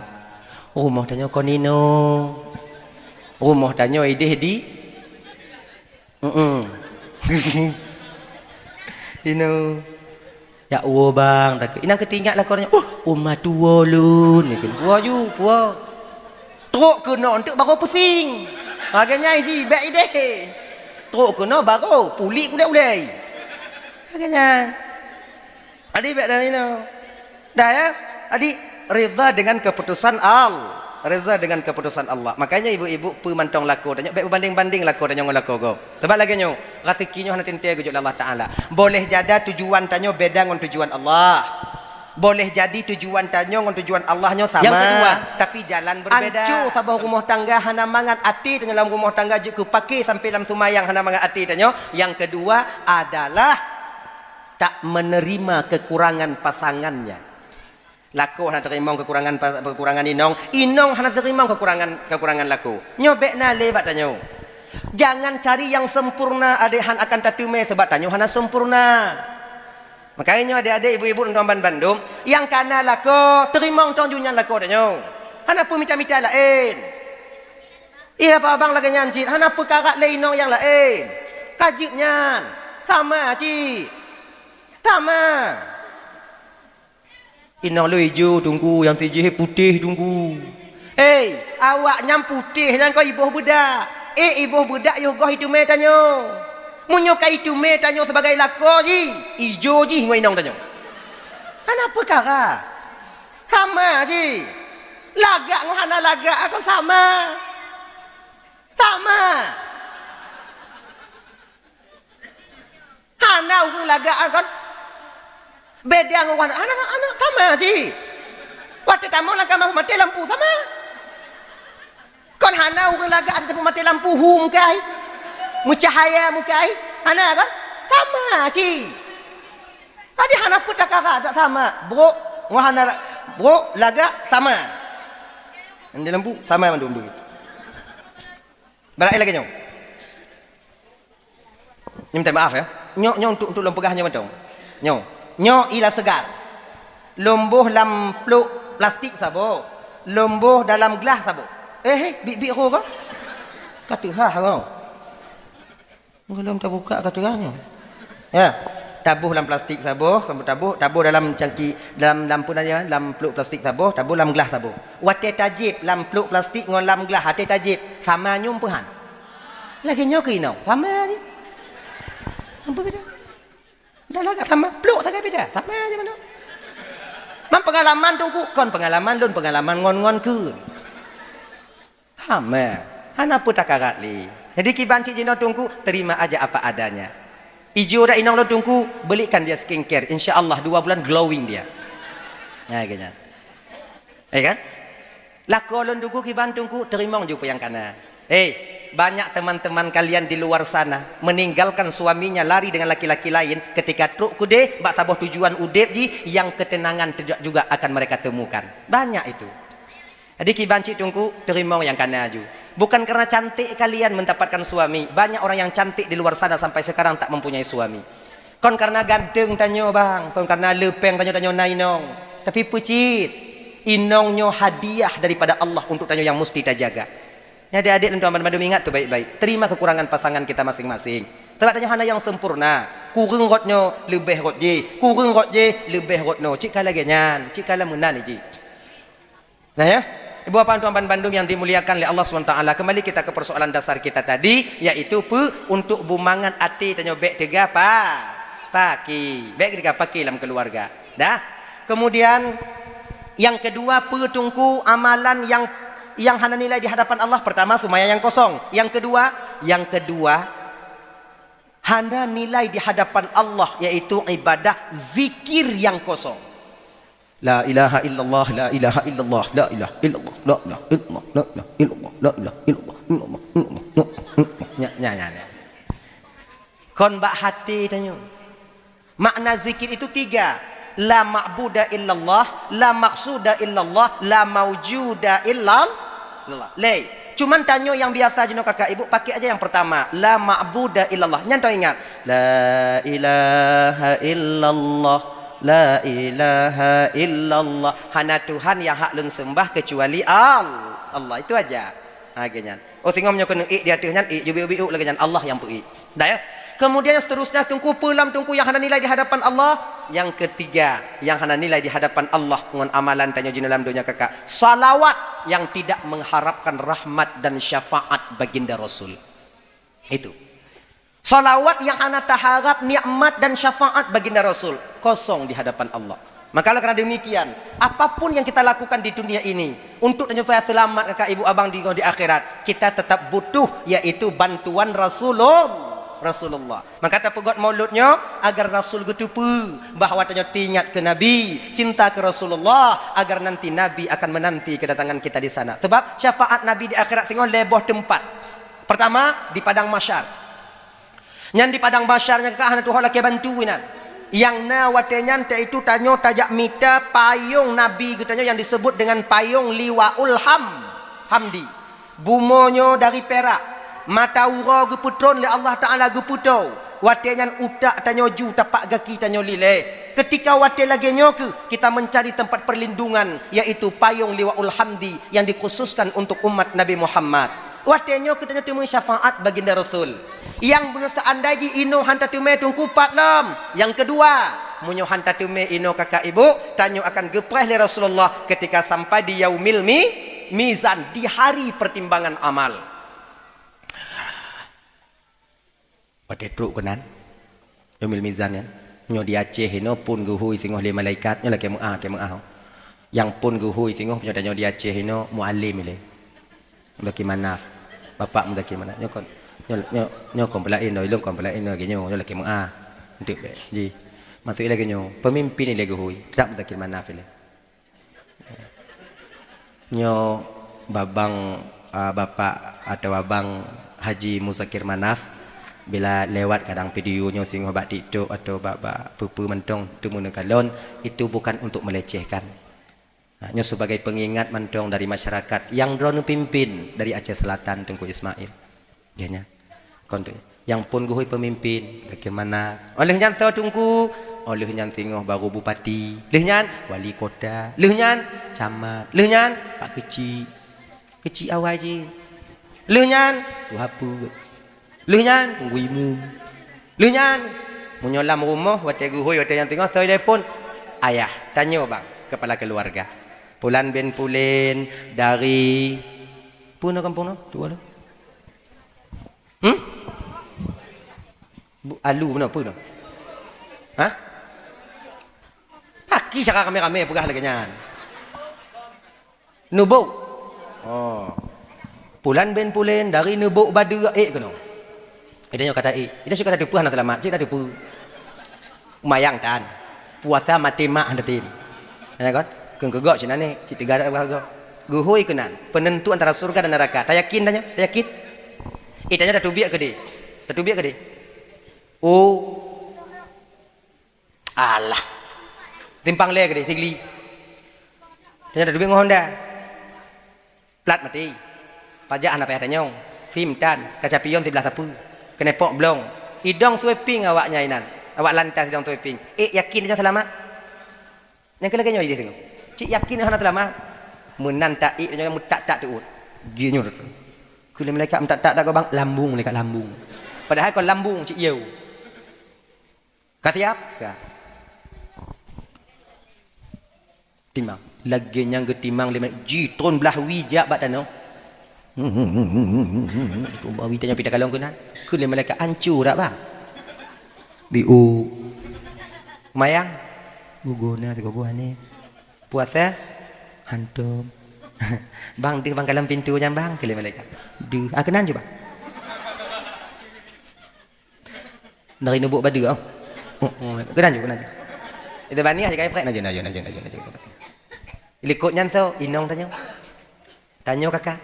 rumoh tanyoe kon inoe. Rumoh tanyoe ideh di, mm-mm. Inoe. Jak woe bang," takheun. Inan keu teuingat lakoe tanyoe, "Uh, uma tuwoe lôn," takheun. Puwoe ju, puwoe. Trok keunoe eunteuk barô pusing. Lagée nyan jih, bék ideh. Trok keunoe barô puléh ulée-ulée. Lagée nyan. Adi bék dan inoe. Dah ya. Adi rida dengan keputusan Al-, rida dengan keputusan Allah. Makanya ibu-ibu peumantong lakoe tanyoe bék beubanding-banding lakoe tanyoe ngon lakoe gob. Sabab lagée nyoe, raseuki nyoe hana teuntée geujok lé Allah Taala. Boleh jadi tujuan tanyoe beda ngon tujuan Allah. Boleh jadi tujuan tanyoe ngon tujuan Allah nyoe sama, nyang keudua, tapi jalan berbeda. Anco saboh rumoh tangga hana mangat até tanyoe lam rumoh tangga jeuet keu paké sampai lam seumayang hana mangat até tanyoe. Yang kedua adalah tak menerima kekurangan pasangannya. Lakoe hana teurimong kekurangan pa-, kekurangan inong, inong hana teurimong kekurangan, kekurangan lakoe. Nyoe bék na lé bak tanyoe. Jangan cari yang sempurna, adék han akan tateumé sabab tanyoe hana sempurna. Makajih nyoe adék-adék, ibu-ibu, tuan-tuan bandum, nyang kana lakoe, teurimong tong ju nyan lakoe tanyoe. Hana peue mita-mita laén. Iya, Pak Abang lagée nyan cit, hana peue karat lé inong nyang laén. Ka jeuet nyan. Sama cit. Sama. Inong lôn ijo teungku, nyang sijih putéh teungku. Hei, awak nyan putéh nyan kon iboh beudak. Eh, iboh beudak yoh goh iteumé tanyoe. Meunyoe ka iteumé tanyoe sibagai lakoe jih, ijo jih ngon inong tanyoe. Hana peukara. Sama jih. Lagak ngon hana lagak kon sama. Sama. Hana ureuëng lagak kon. Beda ngon ureuëng hana, hana sama jih. Watée tamong lam kama maté lampu sama. Kon hana ureuëng lagak ada peumaté lampu hu mukai. Meucahaya mukai. Hana kon? Sama. Sama cit. Tadi hana peue takara, tak sama. Brok, ngon hana brok, lagak, sama. Di lampu, sama mandum tu. Bèk lagèe nyoe. Nyoe minta maaf ya. Nyoe, nyoe untuk, untuk lôn peugah nyoe mantong. Nyoe. Nyoe ié lam seugar. Lôn boh lam plôk plastik saboh. Lôn boh dalam glah saboh. Eh, eh, biet-biet ho ka? Ka teuhah ho. Gohlom tabuka ka teuhah nyoe. Ya. Taboh lam plastik saboh, taboh, taboh dalam cangki, dalam, dalam peue nan nyan, lam plôk plastik saboh, taboh lam glah saboh. Watèe tajieb lam plôk plastik ngon lam glah, watèe tajieb, sama nyoe peue han? Lagèe nyoe keuh inong, sama jih. Ampôn beda. Dah lagak sama, plôk sagai beda, sama aja mana. Mam peungalaman Teungku, kon peungalaman lôn, peungalaman ngon-ngon kheun. Sama, hana peue takarat lé. Jadi kiban cit jinoe Teungku, terima aja apa adanya. Ijo dak inong lôn Teungku, belikan dia skincare, insya Allah dua bulan glowing dia. Nah, gitu. Ya kan? Lakoe lôn Teungku kiban Teungku, teurimong ju peue nyang kana. Hei, banyak teman-teman kalian di luar sana meninggalkan suaminya lari dengan laki-laki lain ketika trok keudeh bak saboh tujuan udeb jih yang ketenangan tidak juga akan mereka temukan. Banyak itu. Jadi kiban cit Teungku, teurimong nyang kana ju. Bukan karena cantik kalian mendapatkan suami, banyak orang yang cantik di luar sana sampai sekarang tak mempunyai suami. Kon karena ganteng tanyoe bang, kon karena le pèng tanyoe, tanyoe na inong. Tapi peue cit, inong nyoe hadiah daripada Allah untuk tanyoe yang mesti tajaga. Nyan adék-adék lôn tuan banmandum ingat tu baik-baik. Terima kekurangan pasangan kita masing-masing. Sebab tanyoe hana nyang sempurna. Kureueng rot nyoe, leubeh rot jih. Kureueng rot jih, leubeh rot nyoe. Cit ka lagèe nyan, cit ka lam meunan jih. Nah ya, ibu bapak tuan banmandum yang dimuliakan oleh Allah subhanahu wa taala, kembali kita ke persoalan dasar kita tadi, yaitu peue, untuk bumangat até tanyoe bèk teuga pa-, paki, bèk teuga paki lam keluarga. Dah. Kemudian yang kedua, peue Teungku amalan yang, yang hana nilai di hadapan Allah? Pertama, sumbayang yang kosong. Yang kedua, yang kedua, hana nilai di hadapan Allah, yaitu ibadah zikir yang kosong. La ilaha illallah, la ilaha illallah, la ilaha illallah, la ilaha illallah, la ilaha illallah, la ilaha illallah, la ilaha illallah. Nya, nya, nya, nya. Kon bak haté tanyoe. Makna zikir itu tiga. La ma'buda illallah, la maqsuda illallah, la maujuda illallah. Lé. Cuman tanyoe nyang biasa jinoe kakak ibu pakai aja yang pertama. La ma'buda illallah. Nyan teuingat. La ilaha illallah. La ilaha illallah. Hana Tuhan yang hak lôn sembah kecuali Al-, Allah. Itu aja. Ha, lagèe nyan. Oh, singoh nyoe keuneuk ék di ateueh nyan, ék, ju biuk-biuk lagèe nyan, Allah nyang peu-ék. Dah ya? Kemudian yang seterusnya, Teungku, peue lom Teungku yang hana nilai di hadapan Allah? Yang ketiga, yang hana nilai di hadapan Allah ngon amalan tanyoe jinoe lam donya kakak. Salawat yang tidak mengharapkan rahmat dan syafaat baginda Rasul. Itu. Salawat yang hana taharap nikmat dan syafaat baginda Rasul, kosong di hadapan Allah. Maka oleh karena demikian, apapun yang kita lakukan di dunia ini, untuk tanyoe supaya selamat kakak ibu abang di, di akhirat, kita tetap butuh, yaitu bantuan Rasulullah. Rasulullah. Maka tapeugot maulud nyoe agar Rasul geuteupeue bahwa tanyoe teuingat keu Nabi, cinta keu Rasulullah, agar nanti Nabi akan menanti kedatangan kita di sana. Sebab syafaat Nabi di akhirat singoh lhèe boh teumpat. Pertama, di padang mahsyar. Nyan di padang mahsyar nyan ka hana tuho lakèe bantu inan. Nyang na watèe nyan teuitu tanyoe tajak mita payong Nabi geutanyoe nyang disebut dengan payong Liwaul Ham-, Hamdi. Bumoe nyoe dari pirak, mata uroe geupeutron lé Allah Taala geupeutoe. Watèe nyan utak tanyoe ju tapak gaki tanyoe lilée. Keutika watèe lagèe nyoe kheueh kita mencari tempat perlindungan, yaitu payong Liwaul Hamdi yang dikhususkan untuk umat Nabi Muhammad. Watèe nyoe kheueh tanyoe teumé syafaat baginda Rasul. Nyang beuneuh teuandai jih inoe han tateumé teungku pat lom. Nyang keudua, meunyoe han tateumé inoe kakak ibu, tanyoe akan geupreh lé Rasulullah keutika sampai di yaumil mi-, mizan, di hari pertimbangan amal. Watèe trok keunan, yaumil mizan nyan, nyoe di Aceh inoe phon geuhôi singoh lé malaikat, nyoe lakèe meu'ah, lakèe meu'ah. Nyang phon geuhôi singoh nyoe tanyoe di Aceh inoe mualem ilèe. Zaki Manaf. Bapak Muzakir Manaf. Nyoe kon, nyoe, nyoe, nyoe kon peulaén, nyoe ilôn kon peulaén, nyoe lagèe nyoe, nyoe lakèe meu'ah. Eunteuk bèk. Ji. Maksud ilèe lagèe nyoe, peumimpin ilèe geuhôi, teutap Muzakir Manaf ilèe. Nyoe babang, ah, bapak atau abang Haji Muzakir Manaf. Bila lewat kadang video nyoe singoh bak TikTok atau bak, bak peue-peue mantong, teumeukalon, itu bukan untuk melecehkan. Nah, nyoe sebagai pengingat mantong dari masyarakat yang droeneuh pimpin dari Aceh Selatan, Teungku Ismail. Ya, nya. Kon tu. Yang pun geuhôi pemimpin, bagaimana? Oleh nyan tho Teungku, oleh nyan singoh baru bupati, lheuh nyan wali kota, lheuh nyan camat, lheuh nyan pak keuchik. Keuchik awai jih. Lheuh nyan, tuha peuet. Lheuh nyan, teunggu imum. Lheuh nyan, meunyoe lam rumoh, watée geuhôi, watée nyang teungoh, soe telepon, "Ayah, tanyoe bang, kepala keluarga. Pulan bin Pulen dari," peue na kampung nyoe? Tuha tu. Hmm? Bu-, alu bunoe, peue nyoe? Hah? Paki cara ramé-ramé peugah lagée nyan. Neubok. Oh. Pulan bin Pulen dari Neubok Badeue, ék keunoe. Ida nyoe kata ék. Ida syok kata teupeue hana seulamat, cit dah teupeue. Mayang tan. Puasa maté mak hana tem. Ya kan? Keu keugok cit nani, cit tiga dah gok. Geuhôi keunan, penentu antara surga dan neraka. Tayakin dah nyoe? Tayakin? Ék, tanyoe tateubiet keudeh. Tateubiet keudeh. Oh. Alah. Timpang lé keudeh, Sigli. Tanyoe tateubiet ngon Honda. Plat maté. Pajak hana payah tanyong. Sim tan, kaca pion siblah sapeue. Keuneuk pok blong. Idong sweeping awak nyan inan. Awak lantas idong sweeping. Ék, yakin tanyoe seulamat? Nyang keu lagée nyoe ideh teungoh. Cit yakin hana seulamat. Meunan taék tanyoe meutak-tak teuôt. Geuh nyoe. Keu lé malaikat meutak-tak dak gobang, lambung malaikat lambung. Padahai kon lambung cit yeu. Ka siap? Ka. Timang. Lagée nyang geutimang lé malaikat, jitron blah wie jak bak tanoh. Tron blah wie tanyong pih takalon keunan. Keu lé malaikat, "Anco dak, Bang?" "Biu." "Mayang?" "Gogo na sigogo aneh." "Puasa?" "Hantom." "Bang, deuh bang kalon pintoe nyan, Bang," keu lé malaikat. "Deuh." "Ah, keunan ju, Bang." Dari Neubok Badeue, oh. Oh, oh, keunan ju, keunan ju. Itu bani aja kai prek, naju, naju, naju, naju, naju. Likot nyan soe, inong tanyoe. Tanyoe kaka.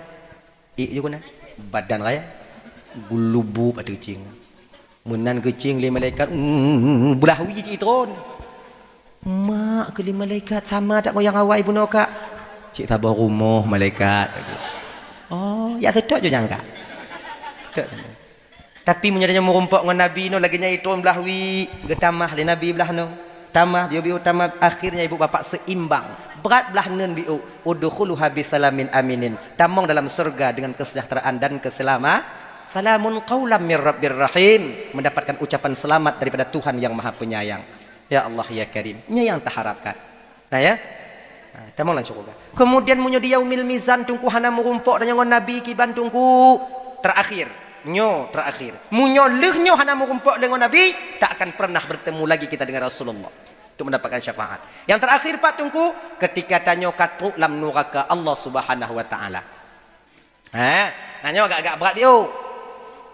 Ék ju keunan. Badan raya. Geulubub ateueh keucing. Meunan keucing lé malaikat, mm, blah wie cit itron. Mak keu lé malaikat, sama that ngon nyang awai bunoe, Kak. Cit saboh rumoh malaikat. Oh, ya seutôt ju nyang, Kak. Seutôt. Tapi meunyoe tanyoe meurumpok ngon Nabi nyoe lagée nyan itron blah wie, geutamah lé Nabi blah nyoe. Tamah, biôh-biôh tamah, akhirnya ibu bapak seimbang. Brat blah neun biôh, "Udkhuluha bisalamin aminin." Tamong dalam surga dengan kesejahteraan dan keselama-, "Salamun qaulam mir rabbir rahim." Mendapatkan ucapan selamat daripada Tuhan yang Maha Penyayang. Ya Allah, ya Karim. Nyan nyang taharapkan. Nah, ya. Nah, tamong lam syeuruga. Kemudian meunyoe di yaumil mizan Teungku hana meurumpok tanyoe ngon Nabi kiban Teungku, terakhir. Nyoe terakhir. Meunyoe lheueh nyoe hana meurumpok lé ngon Nabi, tak akan pernah bertemu lagi kita dengan Rasulullah untuk mendapatkan syafaat. Yang terakhir pat Teungku, ketika tanyoe ka trok lam nuraka Allah Subhanahu wa Taala. Ha, nah nyoe agak-agak brat diôh.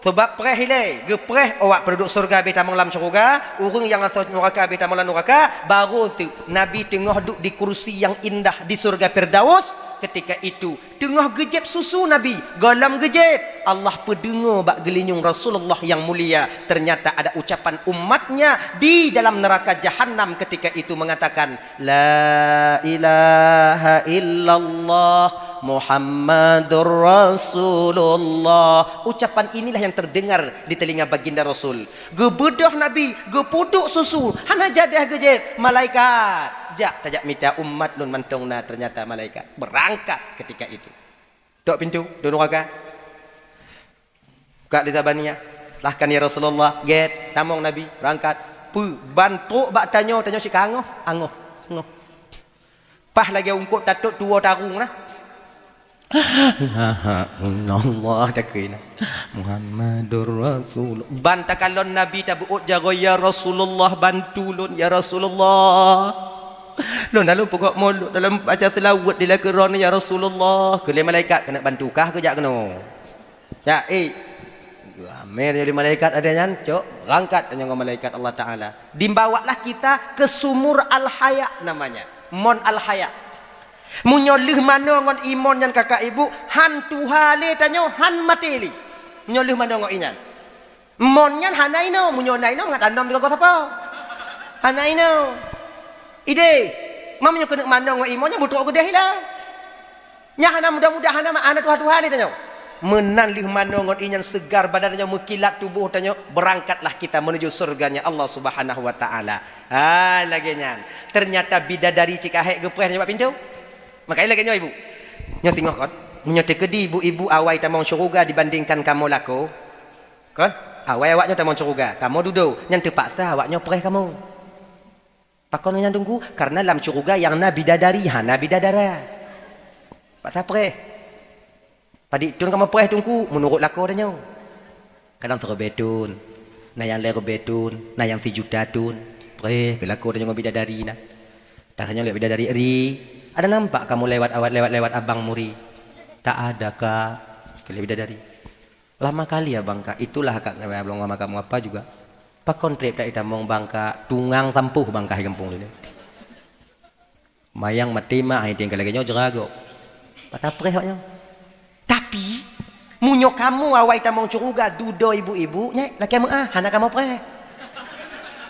Sabab preh ilée, geupreh awak penduduk syeuruga habéh tamong lam syeuruga, ureuëng nyang asoe nuraka habéh tamong lam nuraka, baru tu Nabi teungoh duek di kursi nyang indah di syeuruga Firdaus. Ketika itu, teungoh geujép susu Nabi, gohlom geujép, Allah peudeungoe bak geulinyueng Rasulullah nyang mulia, ternyata ada ucapan umatnya di dalam neraka Jahannam ketika itu mengatakan, "La ilaha illallah Muhammadur Rasulullah." Ucapan inilah yang terdengar di telinga baginda Rasul. Geubeudôh Nabi, geupeuduek susu, hana jadeh geujép, malaikat, "Jak, tajak mita umat lôn mantong na." Ternyata malaikat berangkat ketika itu. Tok pintu, tok nuraka. Buka lé Zabaniyah. Lahkan, "Ya Rasulullah, gét, tamong Nabi, berangkat." Peue, ban trok bak tanyoe, tanyoe cit ka angoh, angoh, angoh. Paih lagée ungkot tatot tuwoe tarung nah. Allah takui nah. Muhammadur Rasul. Ban takalon Nabi tabeuôt jaroe, "Ya Rasulullah, bantu lôn, ya Rasulullah. Lôn dalam peugot mulod, dalam baca seulaweuet di lakeue droeneuh, ya Rasulullah." Keu lé malaikat, "Keuneuk bantu kah keu jak keunoe?" Ya, eh. Amé lé malaikat ada nyan, cok, berangkat tanyoe ngon malaikat Allah Taala. Dibawalah kita ke sumur Al-Haya namanya. Mon Al-Haya. Meunyoe lheueh manoe ngon imon nyan kakak ibu, han tuha lé tanyoe, han maté lé. Meunyoe lheueh manoe ngon inyan. Mon nyan hana inoe, meunyoe na inoe mangat anom teugogoh sapo. Hana inoe. Ideh, ma meunyoe keuneuk manoe ngon imoe nyan beutrok keudeh ila. Nyan hana mudah-mudah, hana ma-, hana tuha-tuha lé tanyoe. Meunan lheueh manoe ngon inyan seugar badan tanyoe, meukilat tuboh tanyoe, beurangkatlah kita menuju surganya Allah Subhanahu wa Ta'ala. Ha, lagée nyan. Ternyata bidadari cit ka hék geupreh tanyoe bak pintoe. Maka lagée nyoe, Ibu. Nyoe singoh kon. Meunyoe teukeudi ibu-ibu awai tamong syeuruga dibandingkan kamoe lakoe, kon? Awai awaknyoe tamong syeuruga, kamoe dudoe, nyan teupaksa awaknyoe preh kamoe. Pakon nyan Teungku? Karena lam syeuruga nyang na bidadari, hana bidadara. Paksa preh. Padit thon kamoe preh Teungku, meunurot lakoe tanyoe. Kadang siribèe thon, na nyang lhèe ribèe thon, na nyang sijuta thon. Preh keu lakoe tanyoe ngon bidadari na. Dah tanyoe lé bidadari ri, ada nampak kamoe lewat awat, lewat-lewat abang muri? Tak ada, Kak, keu lé bidadari. Lama kali abang, Kak. Itulah, Kak, nyan lôn lama kamoe apa juga. Pakon trép that itamong, Bang, Kak? Tungang sampôh, Bang, Kak, di gampông lé. Mayang maté mak hai tinggai lagée nyoe jera gob. Patah preh awaknyoe. Tapi, meunyoe kamoe awai tamong syeuruga dudoe ibu-ibu, nyan lakée meu'ah, hana kamoe preh.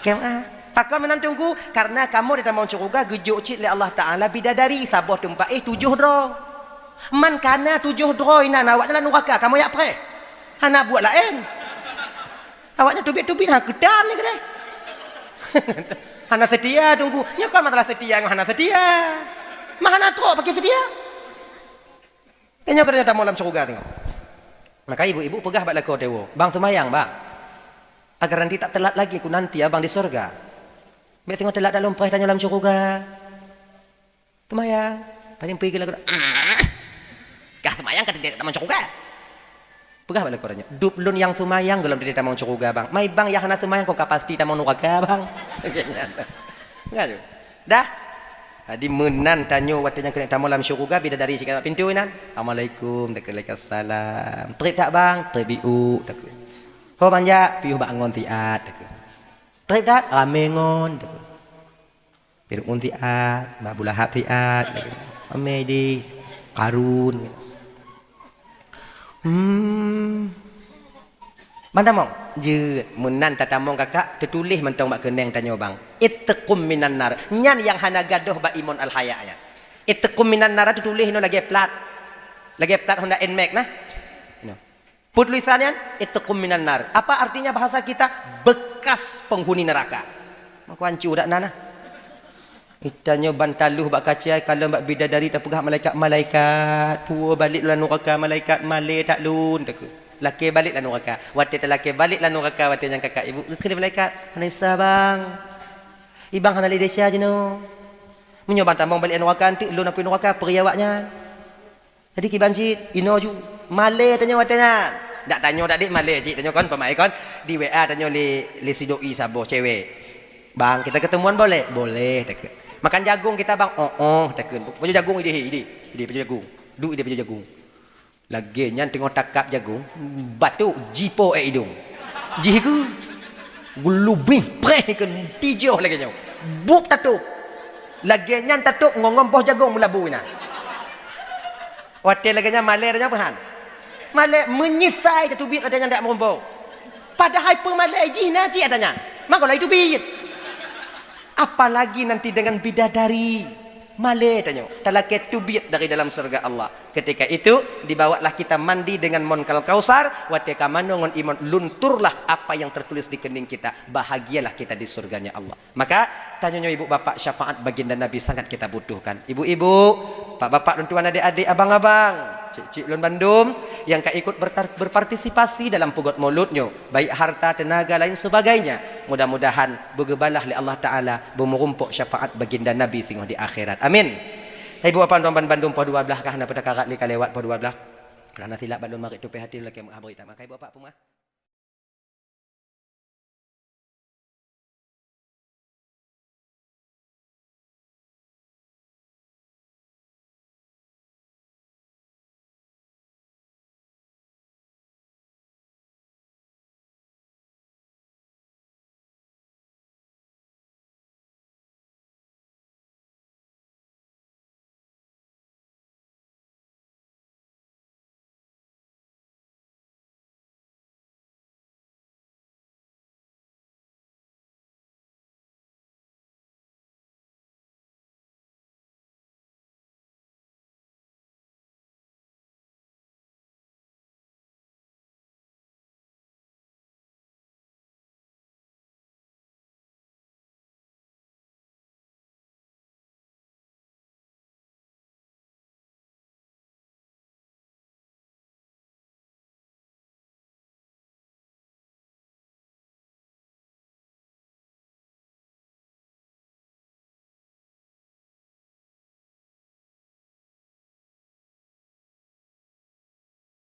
Lakée meu'ah. Pakon meunan Teungku? Karena kamoe di tamong syeuruga geujok cit lé Allah Ta'ala bidadari saboh teumpat éh tujoh droe. Man kana tujoh droe inan awaknyan lam nuraka, kamoe jak preh. Hana buet laén. Awaknyan teubiet-teubiet ha keutan ni keudeh. Hana seutia Teungku. Nyoe kon masalah seutia ngon hana seutia. Ma hana trok paké seutia. Nyoe keudeh tamong lam syeuruga teungoh. Maka ibu-ibu peugah bak lakoe teuwoe, "Bang seumayang, Bang. Agar nanti tak telat lagi ku nanti abang di syeuruga. Bèk teungoh telat dak lôn preh tanyoe lam syeuruga." Seumayang. Paling peugah lakoe, "Ah, kah seumayang ka teuntèe tamong syeuruga." Peugah bak lakoe tanyoe, "Dub lôn nyang seumayang gohlom teuntèe tamong syeuruga, Bang. Mai Bang nyang hana seumayang kon ka pasti tamong nuraka, Bang." Kan tu. Dah. Jadi meunan tanyoe watèe nyang keuneuk tamong lam syeuruga, bidadari sikat bak pintoe inan. "Assalamualaikum," takheun, "Waalaikumsalam." "Trép that, Bang?" "Trép biôh," takheun. "Ho ban jak?" "Piôh bak ngon siat," takheun. "Trép that?" "Ramé ngon," takheun. Firaun siat, Abu Lahab siat, lagèe nyan. Ramé di Karun. Hmm. Ban tamong? Jeuet, meunan tatamong kakak, teutuléh mantong bak keuneng tanyoe bang. Itqum minan nar. Nyan nyang hana gadôh bak Imon Al-Haya nyan. Itqum minan nar teutuléh inoe lagèe plat. Lagèe plat Honda Nmax nah. Inoe. Peue tulisan nyan? Itqum minan nar. Apa artinya bahasa kita? Bekas penghuni neraka. Maka ancu dak na nah. Itanyoe ban taloh bak kaca, kalon bak bidadari tapeugah malaikat, "Malaikat, puwoe balek lôn lam nuraka, malaikat, malèe that lôn," takheun. Lakèe balek lam nuraka. Watèe talakèe balek lam nuraka, watèe nyan kakak ibu geukheun lé malaikat, "Hana desya, bang. Ibang hana lé desya jinoe. Meunyoe bang tamong balek lam nuraka, eunteuk lôn apui nuraka, peuri awaknyan." Jadi kiban cit, inoe ju, malèe tanyoe watèe nyan. Dak tanyoe dak dek malèe cit, tanyoe kon peumaén kon. Di W A tanyoe lé, lé si doi saboh cewek. "Bang, kita ketemuan boleh?" "Boleh," takheun. "Makan jagung kita, bang?" "Oh, oh," takheun. Pajoh jagung idéh, idéh. Idéh pajoh jagung. Duek idéh pajoh jagung. Lagèe nyan teungoh takab jagung, batuk jipo ék idong. Jih keu. Geulubih preh keu tijoh lagèe nyoe. Bup tatôp. Lagèe nyan tatôp ngon, ngon boh jagung meulabu inan. Watèe lagèe nyan malèe tanyoe peuhan. Malèe meunyeusai tateubiet watèe nyan dak meurumpok. Padahai peumalèe jih na cit ata nyan. Mangko laju teubiet. Apalagi nanti dengan bidadari. Malèe tanyoe, talakèe teubiet dari dalam syeuruga Allah. Ketika itu, dibawalah kita mandi dengan mon Kal-, Kausar, watèe ka manoe ngon Imon, lunturlah apa yang tertulis di kening kita, bahagialah kita di surganya Allah. Maka, tanyoe nyoe ibu bapak, syafaat baginda Nabi sangat kita butuhkan. Ibu-ibu, bapak-bapak, lôn tuan, adik-adik, abang-abang, cik-cik lôn bandum, nyang ka ikut bertar-, berpartisipasi dalam peugöt Maulud nyoe, baik harta, tenaga, lain sebagainya, mudah-mudahan beugeubalah lé Allah Taala, beumeurumpok syafaat baginda Nabi singoh di akhirat. Amin. Ibu bapak, lôn tuan, ban bandum, poh dua blah kah na peutakarat lé ka lewat poh dua blah. Karena silap bak lôn marit tupéh até lôn lakèe meu'ah bri that. Maka ibu bapak peumeu'ah.